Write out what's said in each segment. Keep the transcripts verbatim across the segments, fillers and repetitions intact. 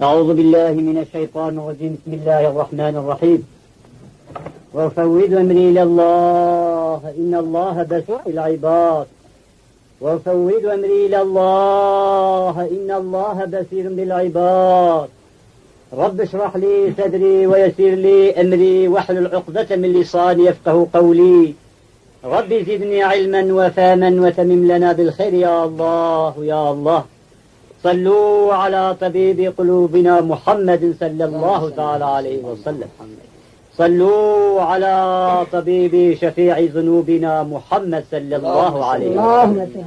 أعوذ بالله من الشيطان الرجيم. بسم الله الرحمن الرحيم. وأفوض أمري إلى الله، إن الله بصير بالعباد. وأفوض أمري إلى الله، إن الله بصير بالعباد. رب اشرح لي صدري ويسر لي أمري واحلل عقدة من لساني يفقه قولي. رب زدني علما وفهما وتمم لنا بالخير يا الله يا الله. صلوا على طبيب قلوبنا محمد صلى الله تعالى عليه وسلم. صلوا على طبيب شفيع ذنوبنا محمد صلى الله عليه وسلم. اللهم صل.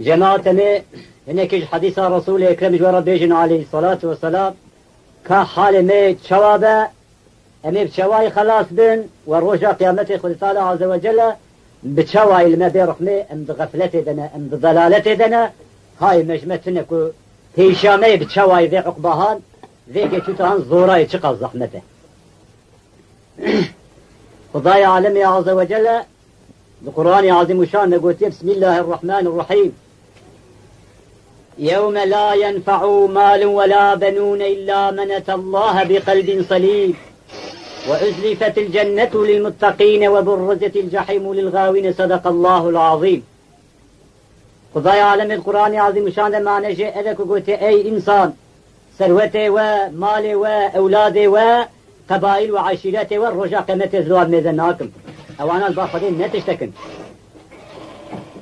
Cemaatê me, hinekî ji hedîsa Resûlê Ekrem ji we re bêjin aleyhissalatu vesselam, ka halê me çawa be, em ê bi çawayî xelas bin, we roja qiyametê Xwedê Teala Azze ve Celle bi çawayî li me bê rihmê, em di xefletê de ne, em di delaletê de ne, hayê me ji me tune ku pêşiya me yê bi çawayî vê uqbahan, vê kêçûtahan zorayê çiqas zehmet e. Xwedayê alemê Azze ve Celle di Qur'anê Azîmuşan de gotiye, Bismillahirrahmanirrahîm. يوم لا ينفع مال ولا بنون إلا من أتى الله بقلب سليم وأزلفت الجنة للمتقين وبرزت الجحيم للغاوين. صدق الله العظيم. Xwedayê alemê di Qur'anê Azîmuşan de mane jê ev e ku gotiye, ey însan, serwetê we, malê we, ewladê we, qebaîl we, eşîretê we, roja qiyametê ez li wan mêze nakim. Ewana li ba Xwedê ne tiştek in.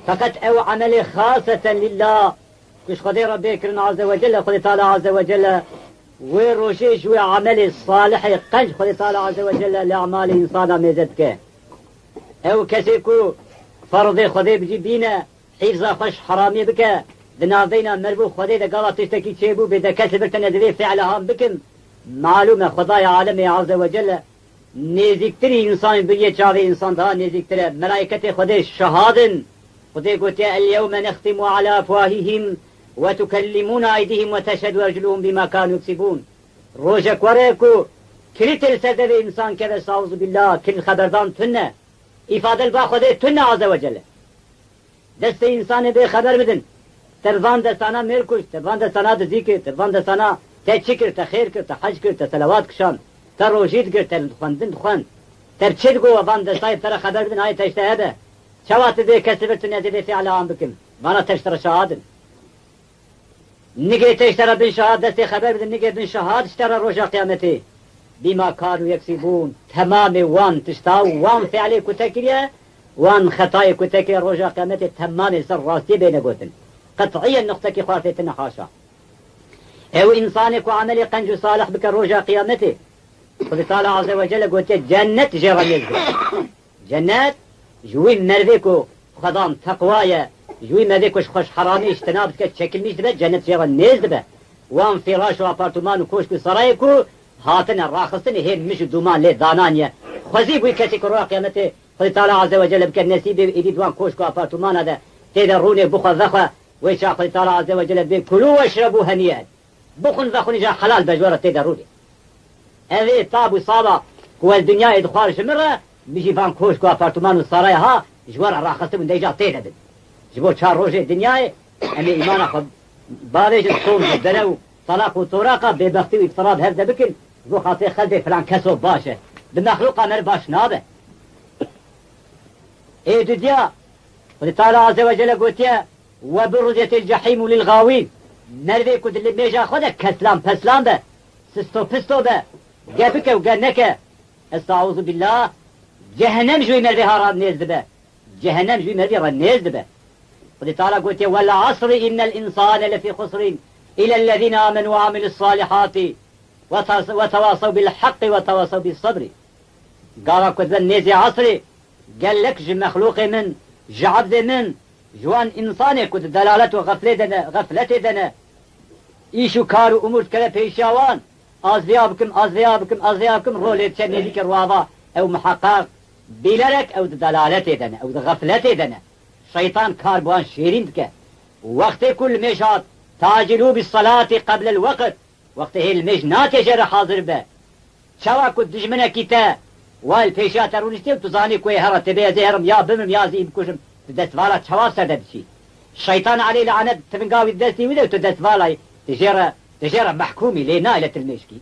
Feqet ew emelê xaseten lillah, ku ji Xwedê re bê kirin Azze ve Celle, Xwedê Teala Azze ve Celle wê rojê ji wê emelê salihê qenc Xwedê Teala Azze ve Celle li emalê însana mêze dike. Ew kesê ku ferzê Xwedê bi cî bîne, hîfza xwe ji heramiyê bike, di navbeyna meriv û Xwedê de gava tiştekî çêbû bê, de kesê bir tene divê fi'lehan bikin, malûm e Xwedayê alemê Azze ve Celle nêzîktirî însanê biriyê çavê însan daha nêzîktir e. Melaîketê Xwedê şahad in. Xwedê gotiye, "El-yewme nextimu ala efwahihim ve tukellimuna eydihim ve teşhedu erculuhum bima kanu yeksibun." Rojek were ku kilîtê li ser devê însan keve, estağfirullah, kilît xeberdan tune. Îfade li ba Xwedê tune Azze ve Celle. Destê însanê bê xeber bidin. Te bi van destana mêr kuşt, te bi van destana dizî kir, te bi van destana te çi kir, te xêr kir, te hec kir, te selewat kişand, te rojî digir, te xwendin dixwend. Te bi çi digot, van destayê bi te re xeber bidin, hayê te ji te hebe. Çawa tu dê kes li vir tune dê vê fi'la an bikin? Vana te ji te re şahad in. Nigê te ji te re bin şahad, destê xeber bidin, nigê bin şahad ji te re roja qiyametê. Bîma kanu yeksibûn, temamê wan tişta û wan fi'lê ku te kiriye, wan xetayê ku te kiriye roja qiyametê temamê li ser rastiyê bêne gotin. Qet'iyen nuqtekî xwartê tine haşa. Ew însanê ku emelê qenc û salih bike roja qiyametê, Xwedê Teala Azze ve Celle gotiye, cennet jê re nêz dibe. Cennet, ji wî merivê ku xwedan teqwa ye, ji wî merivê ku ji xwe ji heramî îjtina dike, çekilmîş dibe, cennet jê re nêz dibe. Wan firaş û apartûman û koşk û sarayê ku hatine raxistinê hê mij û dûman lê dananiye. Xwezî bûyî kesê ku roja qiyametê Xwedê Teala Azze ve Celle bike nesîbê wî, êdî di wan koşk û apartûmana de tê de rûnê bixwe vexwe, wê çax Xwedê Teala Azze ve Celle bê, "Kulû weşrebû henîyen." Bixwin vexwin îja helal be ji we re tê de rûnê. Ev ê tab û saba ku ez dinyayê dixwar ji min re, min jî van koşk û apartûman û saraya ha ji we re raxistibûn, de îja tê de bin. Ji bo çar rojê dinyayê em ê îmana xwe bavêjin, som û dere û talaq û toraqa, bêbextî û îftira bi hev de bikin, ji bo xatirê xeldê filan keso baş e. Bi mexlûqa meriv baş nabe. Ê dudiya, Xwedê Teala Azze ve Celle gotiye, "Ve burrizetil cehîmu lil gawîn." Merivê ku di li mêja xwe de keslan peslan be, sisto pisto be, ge bike û ge neke, estağuzu billah, cehennem ji wî merivê ha re nêz dibe. Cehennem ji wî merivê re nêz dibe. Xwedê Teala gotiye, "Vel asri innel insane lefî xusrin, illellezîne amenu ve amilus salihati ve tas-, ve tevasaw bil haqqi ve tevasaw bis sabrî." Gava ku dibe nêzê esrê, gelek ji mexlûqê min, ji ebdê min, ji wan însanê ku di delalet û xeflê de ne, xefletê de ne, îş û kar û umûr dikeve pêşiya wan, ez vêya bikim, ez vêya bikim, ez vêya bikim, ro lê diçe nêzîkê roava, ew miheqeq, bîlerek ew di delaletê de ne, ew di xefletê de ne. Şeytan kar bi wan şêrîn dike. Wextê ku li mêj hat, "Tacilû bis salati qeblel weqt", wextê hê li mêj nake jê re hazir be. Çawa ku dijminekî te wa li pêşiya te rûniştê û tu zanî ku ê here tê bê ez ê herim ya bimim ya zî bikujim, tu destvala çawa ser de diçî? Şeytan aleyh lanet tivinga wî destî wî de û tu destvala yî. Jê re, jê re mehkûmî lê nayê li tilmêşkî.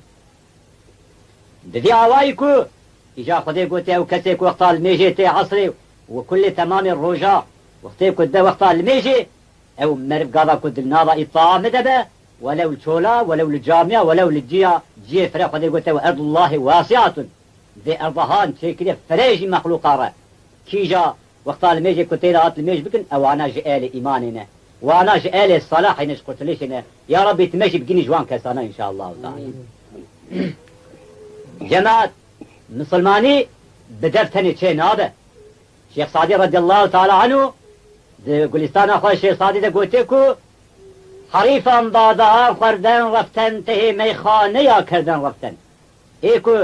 Bi vî awayî ku îja Xwedê gote ew kesê ku wexta limêjê tê esrê û kulê temamê roja wextê ku dibe wexta limêjê, ew meriv gava ku di nava îtaamê de be, welew li çola, welew li camiya, welew li ciya, ciyê fire Xwedê gote, "Ve erdullahi wasiatun." Vê erdahan çêkiriye fire jî mexlûqa re. Kîja wexta limêjê ku tê de hat limêj bikin, ewana ji ehlê îmanê ne. Wana ji ehlê selahê ne, ji qurtilişê ne. Ya Rabbî, tu me jî bigînî ji wan kesana, înşallahu teala. Cemaat, misilmanî bi dev tenê çê nabe. Şêx Sadî radiyallahu teala anhu di Gulîstana xwe Şêx Sadî de gotiye ku herîfan badaha xwarden reften, tehê meyxaneya kerden reften. Ê ku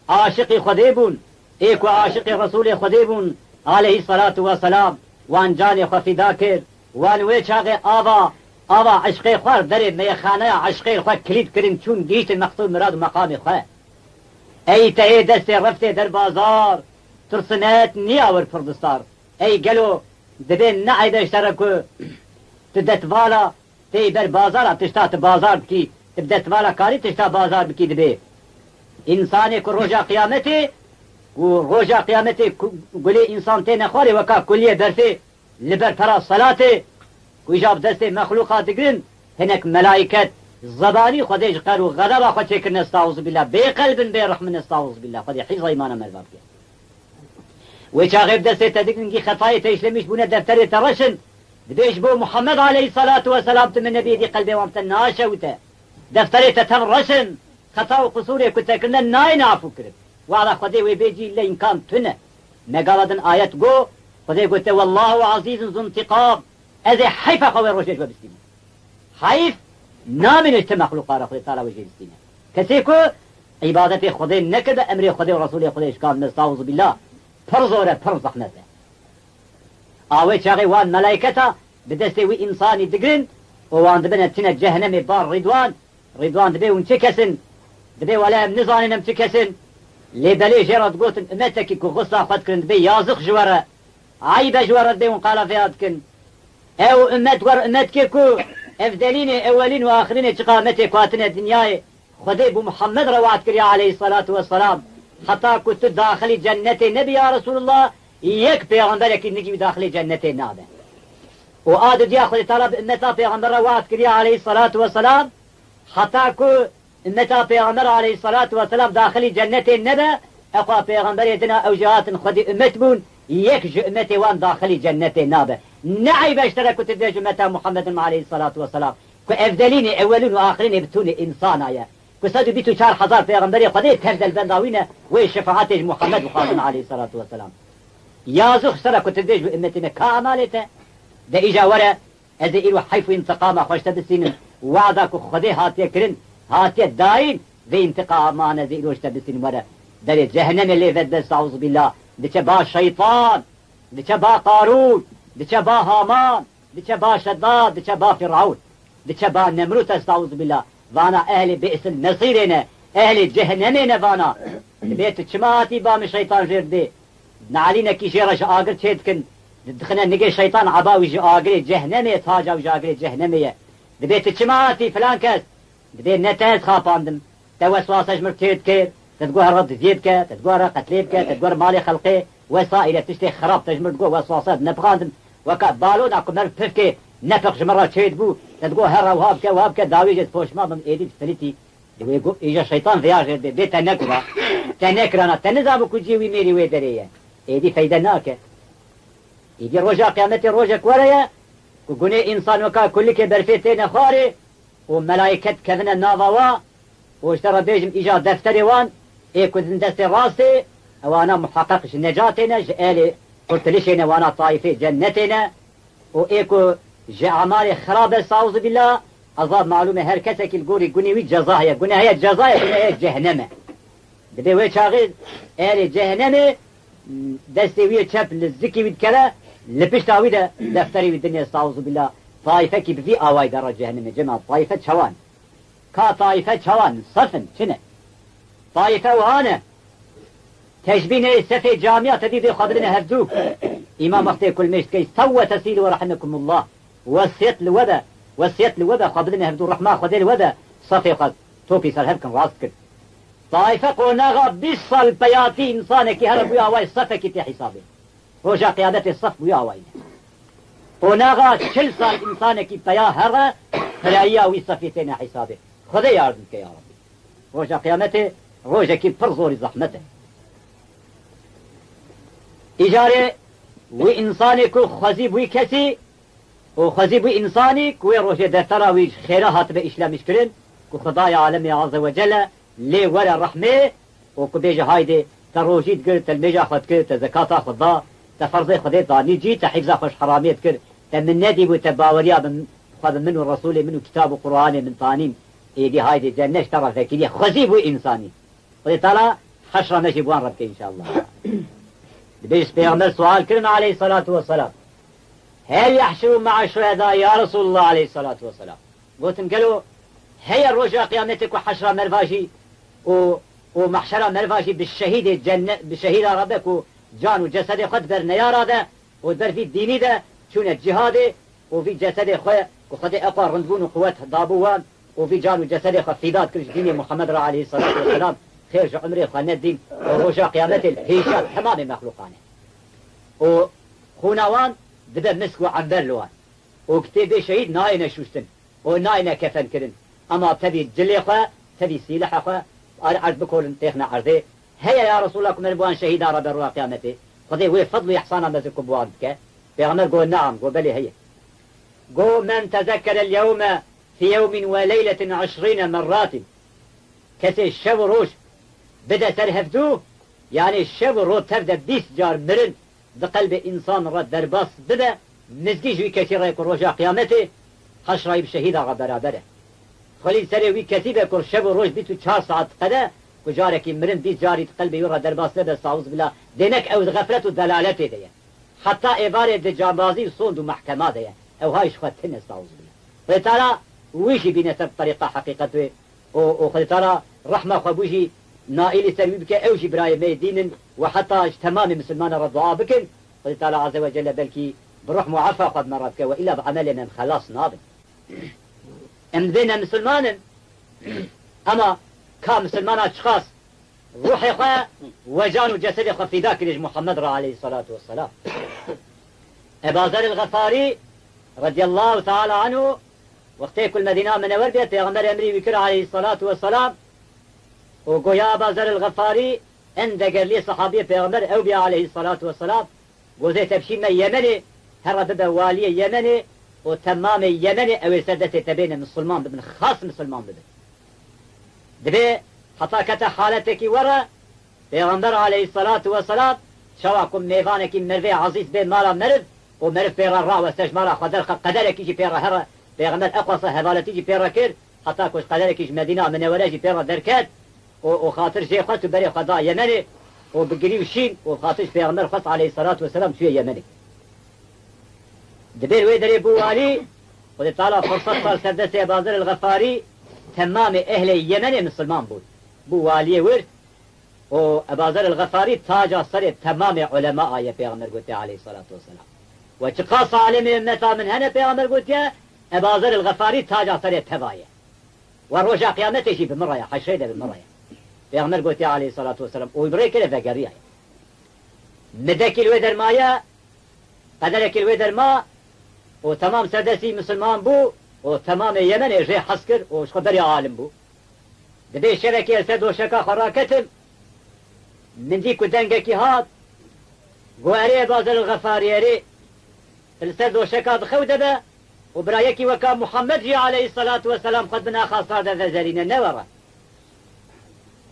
aşiqî Xwedê bûn, ê ku aşiqî Resûlê Xwedê bûn, aleyhî selatu weselam, wan canê xwe fîda kir, wan wê çaxê ava, ava eşqê xwe derê meyxaneya eşqê xwe kilît kirin, çûn gihîştin meqsûd mirad û meqamê xwe. Ey tehê destê reftê derbazar, tirsinet niya wir pirdistar. Ey gelo dibê ne eybe ji te re ku tu detvala tê ber bazara tişta tu bazar dikî, tu bi destvala karî tişta bazar bikî dibê. Însanê ku roja qiyametê û roja qiyametê ku gulê însan têne xwarê weka kuliyê berfê li ber pera selatê, ku îja bi destê mexlûqa digirin, hinek melayket zebanî Xwedê ji qer û xedeba xwe çêkirine, estağfirullah, bê qelbin, bê rehmin, estağfirullah, Xwedê hîza îmana merva bike. Wê çaxê bi destê te digirin gî xetayê te îşlemîş bûne defterê te reşin. Dibê ji bo Muhammed aleyhissalatu vesselam tu min nebî dî qelbê wan te naşewite. Defterê te tev reşin. Xeta û qisûrê ku te kirine nayên afû kirin. Wada Xwedê wê bê cî le îmkan tune. Me gava din ayet go, Xwedê gote, "Wallahu azîzun zuntiqam." Ez ê heyfa xwe wê rojê ji we bistînim. Heyf namîne ji ti mexlûqa re Xwedê Teala wê jê bistîne. Kesê ku îbadetê Xwedê nekirde, emrê Xwedê û Resûlê Xwedê şikandine, estağfirullah, pir zor e, pir zehmet e. A wê çaxê wan melayketa bi destê wî însanî digirin û wan dibine tine cehenemê bar Rîdwan. Rîdwan dibê hûn çi kes in? Dibê wele em nizanin em çi kes in. Lê belê jê re digotin umetekî ku xusla xwe dikirin, dibê yazix ji we re. Eyb e ji we re dibê hûn qala vêya dikin. Ew umet wer umetkê ku evdelînê, ewelîn û axirînê çiqa umetê ku hatine dinyayê, Xwedê bo Muhammed re we'd kiriye aleyhisselatu vesselam, heta ku tu daxilî cennetê nebî ya Resulullah, yek pêxemberekî nigî wî daxilî cennetê nabe. Û a didiya Xwedê Teala bi ummeta pêxember re we'd kiriye aleyhisselatu vesselam, heta ku ummeta pêxember aleyhisselatu vesselam daxilî cennetê nebe, ew xwe pêxemberê dina ew jî hatin Xwedê ummet bûn, yek ji ummetê wan daxilî cennetê nabe. Ne eyb e ji te re ku tu dibê ji ummeta Muhammedin aleyhisselatu vesselam. Ku evdelînê, ewelîn û axirînê bitûnê însana ye. Ku sed û bîst û çar hezar pêxemberê Xwedê tev delbenda wî ne, wê şefaetê ji Muhammed bixwazin aleyhisselatu vesselam. Yazix ji te re ku tu dibê ji ummetê me ka emalê te. De îja were, ez ê îro heyf û întiqama xwe ji te bistînim. Wada ku Xwedê hatiye kirin, hatiye dayîn, vê întiqaman ez ê îro ji te bistînim were. Derê cehenemê lê vedbe, estağfirullah. Diçe ba şeytan, diçe ba Qarûn, diçe ba Haman. Diçe ba Şedad, diçe ba Fîr'ewn, diçe ba Nemrûd, estağfirullah. Vana ehlê bi'sil mesîrê ne, ehlê cehenemê ne vana. Dibê tu çima hatî ba min, şeytan jêr dibê. Nalînekî jê re ji agir çê dikin, dixine nigê şeytan eba wî ji agirê cehenemê, taca wî ji agirê cehenemê ye. Dibê tu çima hatî filan kes? Dibê ne te ez xapandim. Te weswase ji mir çê dikir, te digot herre diziyê bike, te digot herre qetlê bike, te digot malê xelqê, wesaîre tiştê xirab te ji mir digot, weswase nepixandim. Weke balona ku meriv pifkê, nepix ji min re çê dibû, te digot herre wiha bike, wiha bike, dawê jê poşman bim, êdî difilitî. Di wê got, îja şeytan vêya jê dibê, bê te nekira, te nekirana, te nizanibû ku cihê wî mêrî wê derê ye. Êdî feyde nake. Êdî roja qiyametê rojek were ye, ku gunê însan weka kulikê berfê têne xwarê, û melayket kevine nava wa û ji te re bêjim, îja defterê wan ê ku din destê rastê, ewana muheqeq ji necatê ne, ji ehlê kurtilişê ne, wana taîfê cennetê ne û ê ku ji emalê xirab e, estağfirullah, ezab malûm e, her kesekî li gorî gunê wî ceza heye. Gune heye ceza ye, gune heye cehennem e. Dibê wê çaxê ehlê cehenemê destê wî yê çep li zikê wî dikeve, li pişta wî de defterê wî dinê, estağfirullah. Taîfekî bi vî awayî dera cehenemê, cemaat. Taîfe çawan? Ka taîfe çawan? Sef in, çi ne? Taîfe wiha ne. Teşbîh neyê sefê camiya te dî dê xwe bidine hevdû. Îmam wextê kulmêş dikey, sewwe tesîl we rahimekumullah. Wesiyet li we be. Wesiyet li we be, xwe bidin hevdû, rehma Xwedê li we be, sefê xwe topî ser hev kin, rast kin. Taife qonaxa bîst sal peyatî, însanekî here bûya way sefekî tê hîsabê. Roja qiyametê sef bûya way ne. Qonaxa çil sal însanekî peya here, pirayiya wî sefê têne hîsabê. Xwedê yardim bike ya Rabbî. Roja qiyametê rojekî pir zorî zehmet e. Îcarê wî însanê ku xwezî bûyî kesî û xwezî bûyî însanî ku wê rojê deftera wî ji xêra hatibe îşlemîşkirin, ku Xwedaya alemê Azze ve Celle lê were rehmê û ku bêje, haydê, te rojî dikir, te nimêja xwe dikir, te zekata xwe da, te ferzê Xwedê danî cî, te hîfza xwe ji heramiyê dikir, te min nedîbû, te baweriya bi xwe bi min û Resûlê min û kitab û Qur'anê min tanîn, êdî haydê cennet ji te re vekiriye. Xwezî bû însanî. Xwedê Teala heşra me jî bi wan re bike înşallah. Dibêje, ji Pêxember sual kirin aleyhissalatu vesselam. Hel yahşuru ma'a şuheda ya Resulullah aleyhissalatu vesselam. Gotin, gelo heye roja qiyametê ku heşra merva jî û, û mehşera merva jî bi şehîdê cennet, bi şehîda re be ku can û cesedê xwe di ber neyara de û di ber vî dînî de çûne cihadê û vî cesedê xwe ku Xwedê eqwa rindbûn û quwet dabû wan û vî can û cesedê xwe fîda dikir ji dînê Muhammed re aleyhissalatu vesselam, xêr ji umrê xwe nedîn û roja qiyametê li pêşiya temamê mexlûqan e. Û xûna wan dibe misk û ember li wan. Û kitêbê şehîd nayêne şûştin û nayêne kefenkirin. Ema tevî cilê xwe, tevî sîlehê xwe, ar erd bikorin têxine erdê. Heye ya Resulallah ku meriv wan şehîda re be roja qiyametê. Xwedê wê fedl û îhsana mezin ku bi wan bike. Pêxember got, neam, got, belê heye. Got, men tezekkerel yewme fi yewmin ve leyletin eşrîne merratin. Kesê şev û roj bide ser hevdû, yanî şev û roj tev de bîst car mirin di qelbê însan re derbas bibe, mizgî ji wî kesî re ku roja qiyametê heşrayî bi şehîda re beraber e. Xwelî serê wî kesî be ku şev û roj bîst û çar saet qede ku carekî mirin bîst carî di qelbê wî re derbas nebe, estağfirullah, dênek ew di xeflet û delaletê de ye. Heta êvarê di cambazî û sond û mehkema de ye. Ew hay ji xwe tune, estağfirullah. Xwedê Teala wî jî bîne ser terîqa heqîqet wê. û, û Xwedê Teala rehma xwe bû jî naîlî ser wî bike, ew jî birayê me yê dîn in û heta ji temamê misilmanan re dua bikin, Xwedê Teala Azze ve Celle belkî bi rehm û efa xwe bi me re bike, we îlla bi emelê me em xelas nabin. Em dibêne misilman in, ema ka misilmana çiqas ruhê xwe we can û cesedê xwe fîda kiriye ji Muhammed re aleyhissalatu vesselam. Eba Zer el-Xefarî radiyallahu teala anhu, wextê ku li Medîna Minewer bûye, Pêxember emrî wî kir aleyhissalatu vesselam û goya Eba Zer el-Xefarî en degerliyê sehabiyê Pêxember ew bûye aleyhissalatu vesselam. Gozê te bişîne Yemenê, here bibe waliyê Yemenê û temamê Yemenê ew ê ser destê te bêne misilman bibin, xas misilman bibin. Dibê heta kete haletekî were, Pêxember aleyhissalatu vesselam, çawa ku mêvanekî merivê ezîz bê mala meriv û meriv pê re raweste ji mala xwe derxe, qederekî jî pê re here, Pêxember eqwasa hevaletî jî pê re kir, heta ku ji qederekî ji Medîna Minewere jî pê re derket û, û xatir jê xwest û berê xwe da Yemenê û bi girî û şîn û xatir ji Pêxember xwest aleyhissalatu vesselam çûye Yemenê. Dibê li wê derê bû walî, Xwedê Teala firseta li ser destê Eba Zer el-Xefarî temamê ehlê Yemenê misilman bûn. Bû waliyê wir û Eba Zer el-Xefarî taca serê temamê ulema ye, Pêxember gotiye aleyhissalatu vesselam. We çiqas alimê ummeta min hene, Pêxember gotiye, Eba Zer el-Xefarî taca serê teva ye. We roja qiyametê jî bi min re ye, heşrê de bi min re ye. Pêxember gotiye aleyhissalatu vesselam, û bi rê kire vegeriyaye. Midekî li wê dermaye, qederekî li wê derma û temam serdestî misilman bû û temamê Yemenê jê hez kir û ji xwe berê alim bû. Dibê şevekê ez ser doşeka xwe raketim, min dî ku dengekî hat, got, erê Eba Zer el-Xefarî, erê. Li ser doşeka di xew de be û birayekî weka Muhammed jî aleyhissalatu vesselam xwe di bin axa sar de vezelîne, newere.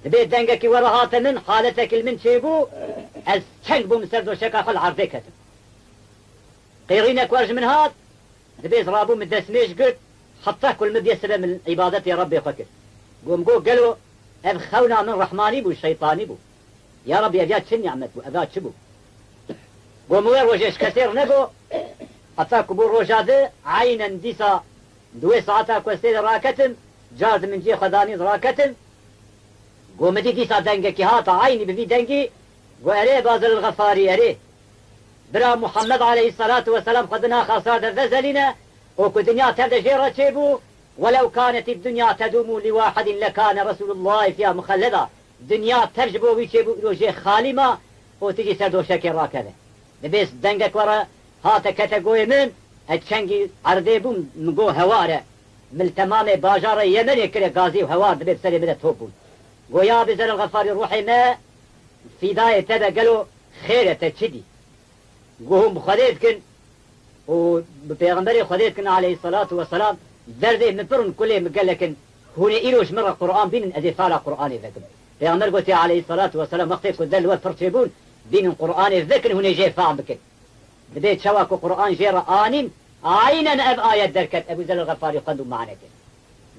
Dibê dengekî were hate min, haletekî li min çêbû, ez çeng bûm, ser doşeka xwe li erdê ketim. Qêrînek wer ji min hat, dibê ez rabûm, min destmêj girt, heta ku li min bîye sibe, min îbadetê Rebbê xwe kir. Got, min got, gelo ev xewna min rehmanî bû, şeytanî bû? Ya Rebbî, ev ya çi nîmet bû, ev ya çi bû? Got, min wê rojê ji kesê re negot, heta ku bû roja di, eynen dîsa di wê saeta ku ez tê de raketim, car di min cihê xwe danî, ez raketim. Got, min dî dîsa dengekî hate, eynî bi vî dengî, got, erê Eba Zer el-Xefarî, erê. Bira Muhammed aleyhissalatu vesselam xwe di bin axa sar de vezelîne, û ku dinya tev de jê re çêbû, "Welew kânet id-dunya tedûmû li wahidin lekâne Resûlullahî fîha muxelleda." Dinya tev ji bo wî çêbû, îro jê xalî ma û tijî ser doşekê rakeve. Dibê dengek we re hate kete goyê min, ez çengî erdê bûm, min got, "Hewar e." Min li temamê bajarê Yemenê kire gazî û hewar dibê bi serê min de top bûn. Got, "Ya Ebî Zer el Xefarî, ruhê me fîdayê te be, gelo xêr e, te çi dî?" Got, "Hûn bi Xwedê dikin û bi Pêxemberê Xwedê dikin aleyhisselatu vesselam, derdê min pir in, kulê min gelek in. Hûn ê îro ji min re Qur'an bînin, ez ê fala Qur'anê vekim." Pêxember gotiye aleyhisselatu vesselam, wextê ku der li we pir çêbûn, bînin Qur'anê vekin, hûn ê jê fam bikin. Dibê çawa ku Qur'an jê re anîn, aynen ev ayet derket, Ebû Zer el Xefarî xwend û mane kir.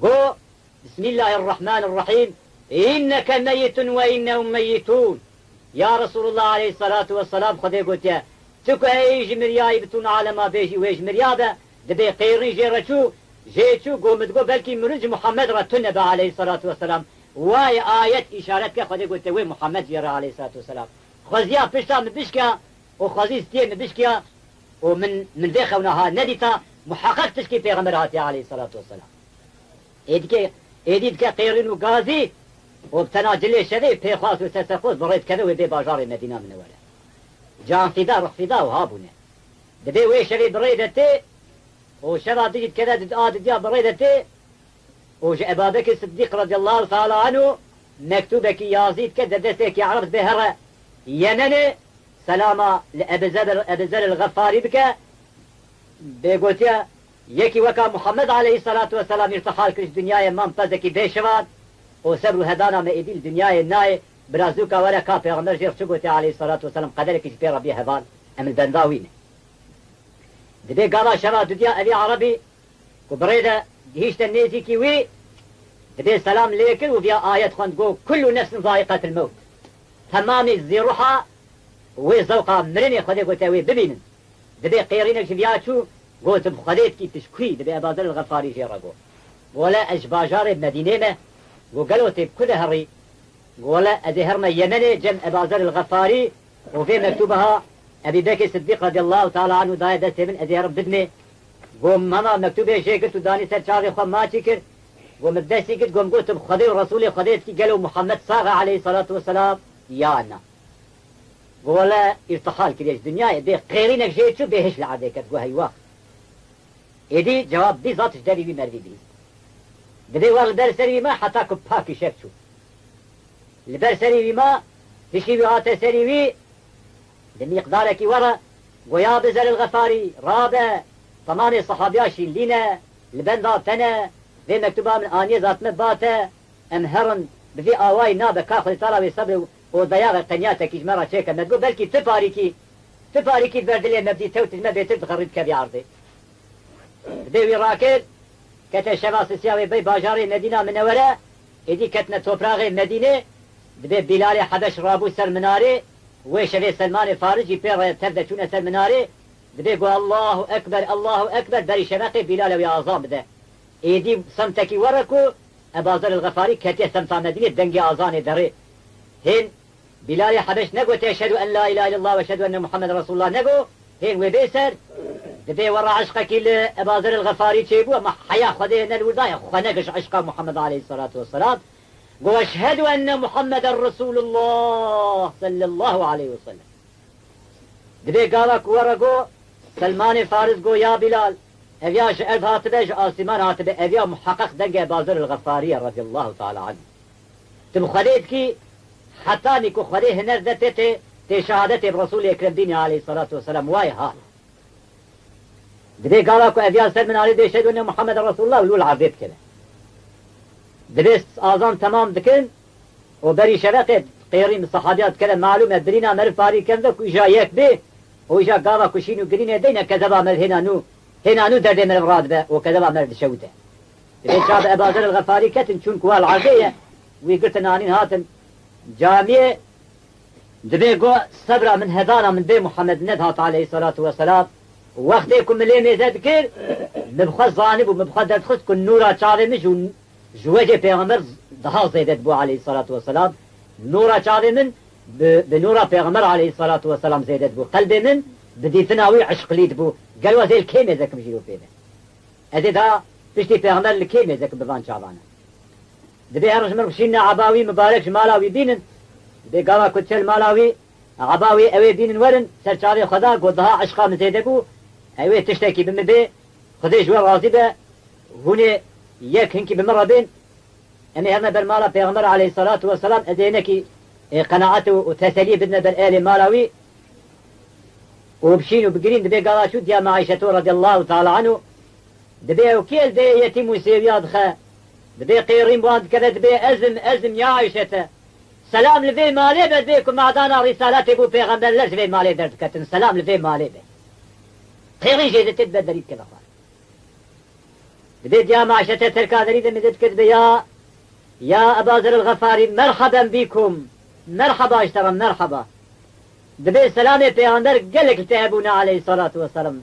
Got, "Bismillahirrahmanirrahîm. Înneke meyyitun ve innehum meyyitûn." Ya Resûlullah aleyhisselatu vesselam, Xwedê gotiye, "Tu ku ey ji miriyayî bi tûn alema bêjî, wê ji miriya be, dibê qêrîn jê re çû, jê çû, got, min digot, belkî mirin ji Muhammed re tune be aleyhisselatu vesselam." Wayê ayet îşaret ke, Xwedê gotiye, wê Muhammed jê re aleyhisselatu vesselam. Xweziya pişta min bişkiya û xwezî stiyê min bişkiya û min, min vê xewna ha nedîta, muheqeq tişkî Pêxember hatiye aleyhisselatu vesselam. Ê dike, êdî dike qêrîn û gazî û bi tena cilê şevê pêxwas û serserxoz bi rê dikeve wê bê bajarê Medîna Minewere. Can fîda, ruh fîda û ha bûne. Dibê wê şevê bi rê de tê û şeva dijî dikeve di a didiya bi rê de tê û ji Ebabekir Siddîq radiyallahu teala anhu mektûbekî yazî dike de destekî Ereb dibê here Yemenê, selama li Ebi Zer, Ebi Zer el Xefarî bike, bê gotiye, yekî weka Muhammed aleyhisselatu vesselam îrtihal kir ji dinyayê, mam pezekî bê şivan û sebr û hedana me êdî li dinyayê nayê, birazûka were ka Pêxember jê re çi gotiye aleyhisselatu vesselam, qederekî ji pê re bî heval, em li benda wî ne. Dibê gava şeva dudiya evî Erebî ku bi rê de gihîşte nêzîkî wî, dibê selam lê kir û viya ayet xwend, got, "Kullu nefsin zaiqetil mewt." Temamî zîruha wê zewqa mirinê Xwedê gote wê bibînin. Dibê qêrînek ji viya çû, got, "Tu bi Xwedê dikî, tu ji kû yî?" Dibê Eba Zer el Xefarî jê re got, "Wele ez ji bajarê Medînê me." Got, "Gelo tê bi ku de herî?" Got, "Wele ez ê herime Yemenê cem Eba Zer el Xefarî û vê mektûba ha Ebî Bekir Siddîq radiyallahu teala anhu daye destê min, ez ê herim bidimê." Got, "Mama mektûbê jê girt û danî ser çavê xwe, ma çi kir?" Got, "Min destî girt, got, min got, tu bi Xwedê û Resûlê Xwedê dikî, gelo Muhammed sax e aleyhisselatu vesselam yan na?" Got, "Wele îrtihal kiriye ji dinyayê, bê qêrînek jê çû, bê hiş li erdê ket." Got, "Heywax." Êdî cewab bîzat ji derî wî merivî bihîst. Dibê wer li ber serî wî ma heta ku pakî şev çû. Li ber serî wî ma, hişî wî hate serî wî, di miqdarekî we re, goya bi Zer el Xefarî, rabe, temamê sehabiya şîlîne, li benda te ne, vê mektuba min aniye zatme ba te, em herin, bi vî awayî nabe, ka Xwedê Teala wê sebr û dayaxe qeniyatekî ji me re çêke. Me digot, belkî tu parîkî, tu parîkî ber dilê me bidî, tew tijme bêtir dixerî dikevî erdê. Dibê wî rakir, kete şeva sisiya wê bey bajarê Medîna Minewere, êdî ketine topraxê Medînê, dibê Bîlalê Hebeş rabû ser minarê, wê şevê Selmanê Faris jî pê re tev de çûne ser minarê, dibê got, "Allahu Ekber, Allahu Ekber", berî şeveqê Bîlal ew ê azan bide. Êdî semtekî were ku Eba Zer el Xefarî ketiye semta Medînê, dengê azanê derê. Hên Bîlalê Hebeş negote, "Eşhedû en la ilahe illallah ve eşhedû enne Muhammeden Resulullah", nego, hên wê bê ser, dibê we re eşqekî li Eba Zer el Xefarî çêbû, ema heya Xwedê ne li wir daye, xwe negiş eşqa Muhammed aleyhisselatu vesselam. Go, "Eşhedû enne Muhammeden Resulullah sallallahu aleyhi ve sellem." Dibê gava ku we re go, Selmanê Faris go, "Ya Bîlal, ev ya ji erd hatibe, ji asîman hatibe, ev ya muheqeq dengê Eba Zer el Xefarî ye radiyallahu teala anhu. Tu bi Xwedê dikî, hetanî ku Xwedê hiner de tê, tê, tê şehadetê bi Resûlê Ekrem dînê aleyhisselatu vesselam, wayê hal." Dibê gava ku ev ya ser minarê dê şehîd wene Muhammed Resulullah û lûl erdê dikeve. Dibê azan temam dikin û berî şeveqê qêrîn bi sehabiya dikeve, malûm e, birîna meriv parî ken ve ku îja yek bê û îja gava ku şîn û girînê deyne kezeba meriv hêna nû, hêna nû derdê meriv radibe û kezeba meriv dişewite. Dibê çav Eba Zer el Xefarî ketin, çûn ku wa li erdê ye, wî girtin anîn hatin camiyê. Dibê go, sebra min, hedana min bê Muhammed nedihat aleyhisselatu vesselam. Wextê ku min lê mêze dikir, min bi xwe zanibû, min bi xwe derdixist ku nûra çavê min ji, ji wecê Pêxember daha zêde dibû aleyhisselatu vesselam. Nûra çavê min bi, bi nûra Pêxember aleyhisselatu vesselam zêde dibû. Qelbê min bi dîtina wî eşqilî dibû. Gelo ez ê li kê mêze kim jî pê be? Ez ê da piştî Pêxember li kê mêze ki bi van çavan e. Dibê her ji mir bişînine eba wî mibarek ji mala wî bînin. Dibê gava ku çel mala wî, eba wî ew ê bînin werin, ser çavê xwe da, got, "Daha eşqa min zêde bû, ew ê tiştekî bi min bê, Xwedê ji we razî be, hûn ê yek hinkî bi min re bên." Em ê herine ber mala Pêxember aleyhissalatu vesselam, ez ê hinekî, e, qenaet û, û teseliyê bidine ber ehlê mala wî. Û bişîn û bigirîn, dibê gava çû diya me Ayşeto radiyallahu teala anhu. Dibê ew kê li dê yetîm û sêwiya dixe? Dibê qêrîn bi wan dikeve, dibê ez im, ez im ya Ayşete. Selam li vê malê be, dibê ku madana rîsaletê bû pêxember ler ji vê malê derdiketin. Selam li vê malê be. Qêrîn jê dê tê dibe derî dikeve xwe. Dibê diya Maşete terka derî de mêze dikir, dibê ya, ya Eba Zer el-Xefarî, merhaben bîkum. Merhaba ji te re, merhaba. Dibê selamê Pêxember gelek li te hebûne aleyhissalatu vesselam.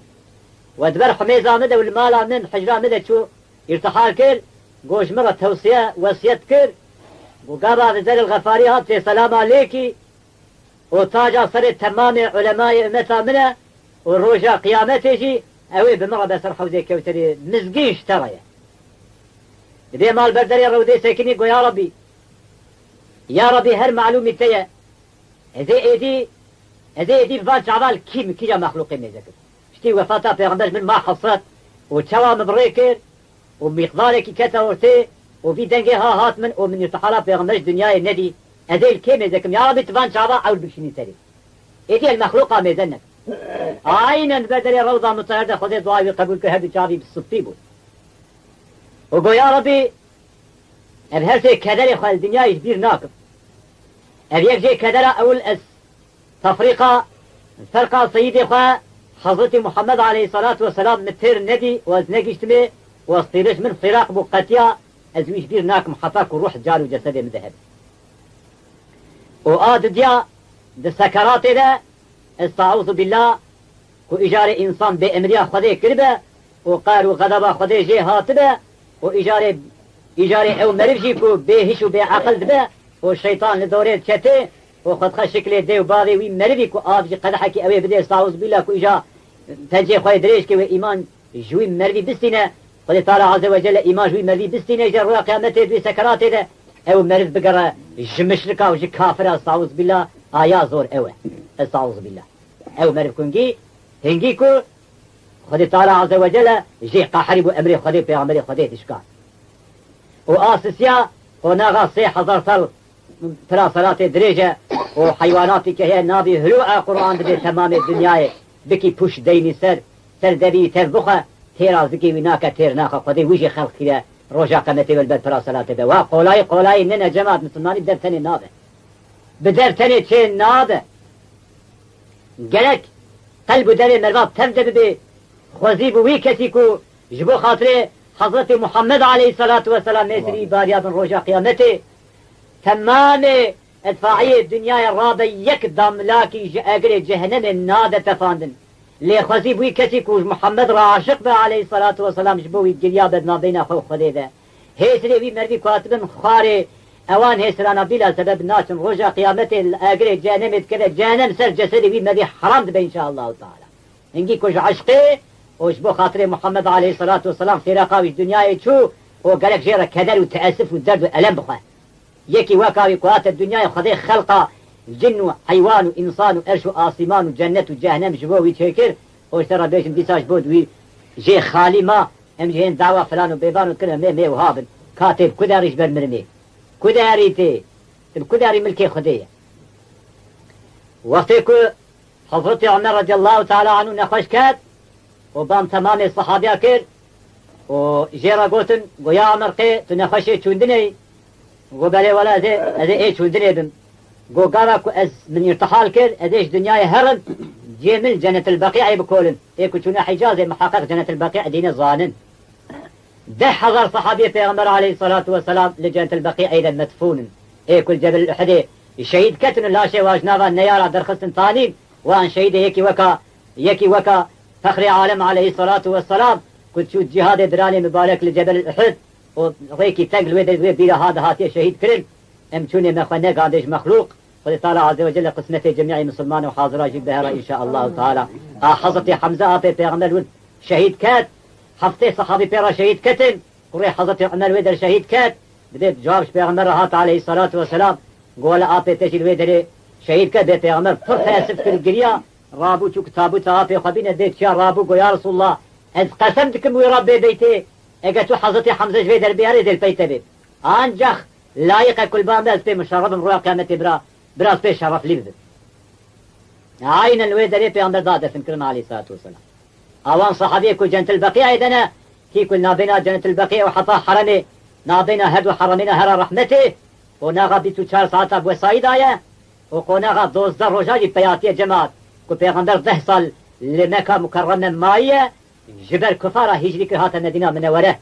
We di ber humêza min de û li mala min, hicra min de çû îrtihal kir, got ji min re tewsiye, wesiyet kir. Got gava Zer el-Xefarî hat tê selama lêkî, û taca serê temamê ulemayê ummeta min e û roja qiyametê jî ew ê bi min re be ser hewzê kewserê, mizgîn ji te re ye. Dibê mal ber derê rewdê sekinî, got, Ya Rabbî, ya Rabbî, her malûmî te ye. Ez ê êdî, ez ê êdî bi van çava li kî min, kîja mexlûqê mêze kir. Piştî wefata Pêxember ji min ma hesret û çawa min bi rê kir û mîqdarekî kete ortê û vî dengê ha hat min û min îrtihala Pêxember ji dinyayê nedî. Ez ê li kê mêze kim? Ya Rabî, tu van çava ewl bikişînî serê. Êdî el mexlûqa mêze nekim. Aynen di ber derê Rewza Mutehher de Xwedê duayê wî qebûl kir, her du çavî bi sipî bûn. Û got, Ya Rabî, ev her sê kederê xwe li dinyayê ji bîr nakim. Ev yek jê kedera ewil ez Tefrîqa, ferqa seyîdê xwe Hezretî Muhammed aleyhissalatu vesselam min têr nedî û ez negihiştimê û ez tîrij min firaq bû qetiya, ez wî ji bîr nakim heta ku ruh car û cesedê min de hebe. Û a didiya di sekeratê de, estaizu billah, ku îcarê însan bêemriya Xwedê kiribe û qehr û xedeba Xwedê jê hatibe û îcarê, îcarê ew meriv jî ku bêhiş û bêeqil dibe û şeytan li dorê diçe tê û xwe dixe şiklê dê û bavê wî merivî ku av ji qedehekî ew ê bidê, estaizu billah, ku îja pencê xwe yê dirêj ke wê îman ji wî merivî bistîne, Xwedê Teala Azze ve Celle îman ji wî merivî bistîne, ji roja qiyametê di wî sekeratê de ew meriv bigere ji mişrika û ji kafira, estaizu billah, aya zor ew e. Estaizu billah. Ew meriv ku hingî, hingî ku Xwedê Teala Azze ve Celle jê qehirî bû emrê Xwedê, pêxemberê Xwedê dişka. Û a sisiya qonaxa sê hezar sal pira selatê dirêj e û heywanatî ke heye navî Hulu e, Quran dibê temamê dinyayê bikî pûş deynî ser, ser devî tev bixwe, têra zikê wî nake, têr naxe, Xwedê wî jî xelq kiriye, roja qemetê wê li ber pira selatê be. Wa qolayî qolayî nine cemaat, misilmanî bi dev tenê nabe. Bi dev tenê çê nabe. Gerek qelb û derê merva tev de bibe, xwezî bi wî kesî ku ji bo xatirê Hezretî Muhammed aleyhissalatu vesselam mêsirî bariya bin roja qiyametê, temamê edfaiyê dinyayê rabe yek damlakî ji egirê cehenemê nade tefandin. Lê xwezî bi wî kesî ku ji Muhammed re aşiq be aleyhissalatu vesselam, ji bo wî giriya be di navbeyna xwe û Xwedê de. Hêsirê wî mervî ku hatibin xwarê, ewan hêsirana bîla sebeb naçin. Roja qiyametê li agirê cehenemê dikeve, cehenem ser cesedê wî mervî heram dibe înşaallahu teala. Hingî ku ji eşqê û ji bo xatirê Muhammed aleyhissalatu vesselam fêreqa wî ji dinyayê çû û gerek jê re keder û teesif û derd û elem bixwe. Yekî weka wî ku hate dinyayê Xwedê xelqa cin û heywan û însan û erş û asîman û cennet û cehenem ji bo wî çêkir û ji te re bêjim dîsa ji bo wî jê xalî ma, em jî hên dawa filan û bêvan û dikin, em ê, em ê wiha bin. Ka tê bi ku derî ji ber mirinê? Ku derî tê? Tu bi ku derî milkê Xwedê ye? Wextê ku Hezretî Omer radiyallahu teala anhu nexweş ket û bang temamê sehabiya kir û jê re gotin, got, "Ya Omer, qê tu nexweşê çûndinê yî?" Got, "Belê wele, ez ê, ez ê ê çûndinê bim." Got, "Gava ku ez min îrtihal kir, ez ê ji dinyayê herim, cihê min Cenetil Beqî'ê bikolin. Ê ku çûne Hicazê, miheqeq Cenetil Beqî dîne zanin." Deh hezar sehabiyê Pêxember aleyhissalatu vesselam li Cenetil Beqî'ê de medfûn in. Ê ku li Cebel Uhudê şehîd ketin û laşê wan ji nava neyara derxistin tanîn, wan şehîdê yekî weka, yekî weka Fexrê Alem aleyhissalatu vesselam ku çû cihadê biranê mibarek li Cebel Uhud û rêkî teng li wê de, wê bîra ha de hatiye şehîd kirin. Em çûnê me xwe negandê ji mexlûq. Xwedê Teala Azze ve Celle qismetê cemî misilman û hazira jî bihera înşaallahu teala. A Hezretî Hemze apê Pêxember wir şehîd ket. Heftê sehabî pê re şehîd ketin, kurê Hezretî Umer wê der şehîd ket. Dibê cewab ji Pêxember re hat aleyhisselatu vesselam, got, wele apê te jî li wê derê şehîd ket. Bê Pêxember pir teessuf kir û giriya, rabû çû ku tabûta apê xwe bîne, dê çiya rabû, got, ya Resulallah, ez qesem dikim wî Rebbê beytê, eger tu Hezretî Hemze ji vê derê biyarê, ez ê li pey te bêm. Ancax layiqe ku li ba me ez pê muşerref bim, roja qiyametê bira, bira ez pê şereflî bibim. Aynen li wê derê Pêxember da defin kirin aleyhisselatu vesselam. Awan sahabiyê ku Cennetil Beqî'ê de ne, kî ku navbêna Cennetil Beqî û heta heremê, navbêna her du heremê ne hera rehmetê, qonaxa bîst û çar saeta bi wesayî daye û qonaxa dozdeh roja jî peyatiye cemaat, ku Pêxember deh sal li Meka Mukerreme mayiye, ji ber kufara hicrî kir hate Medîna Minewere.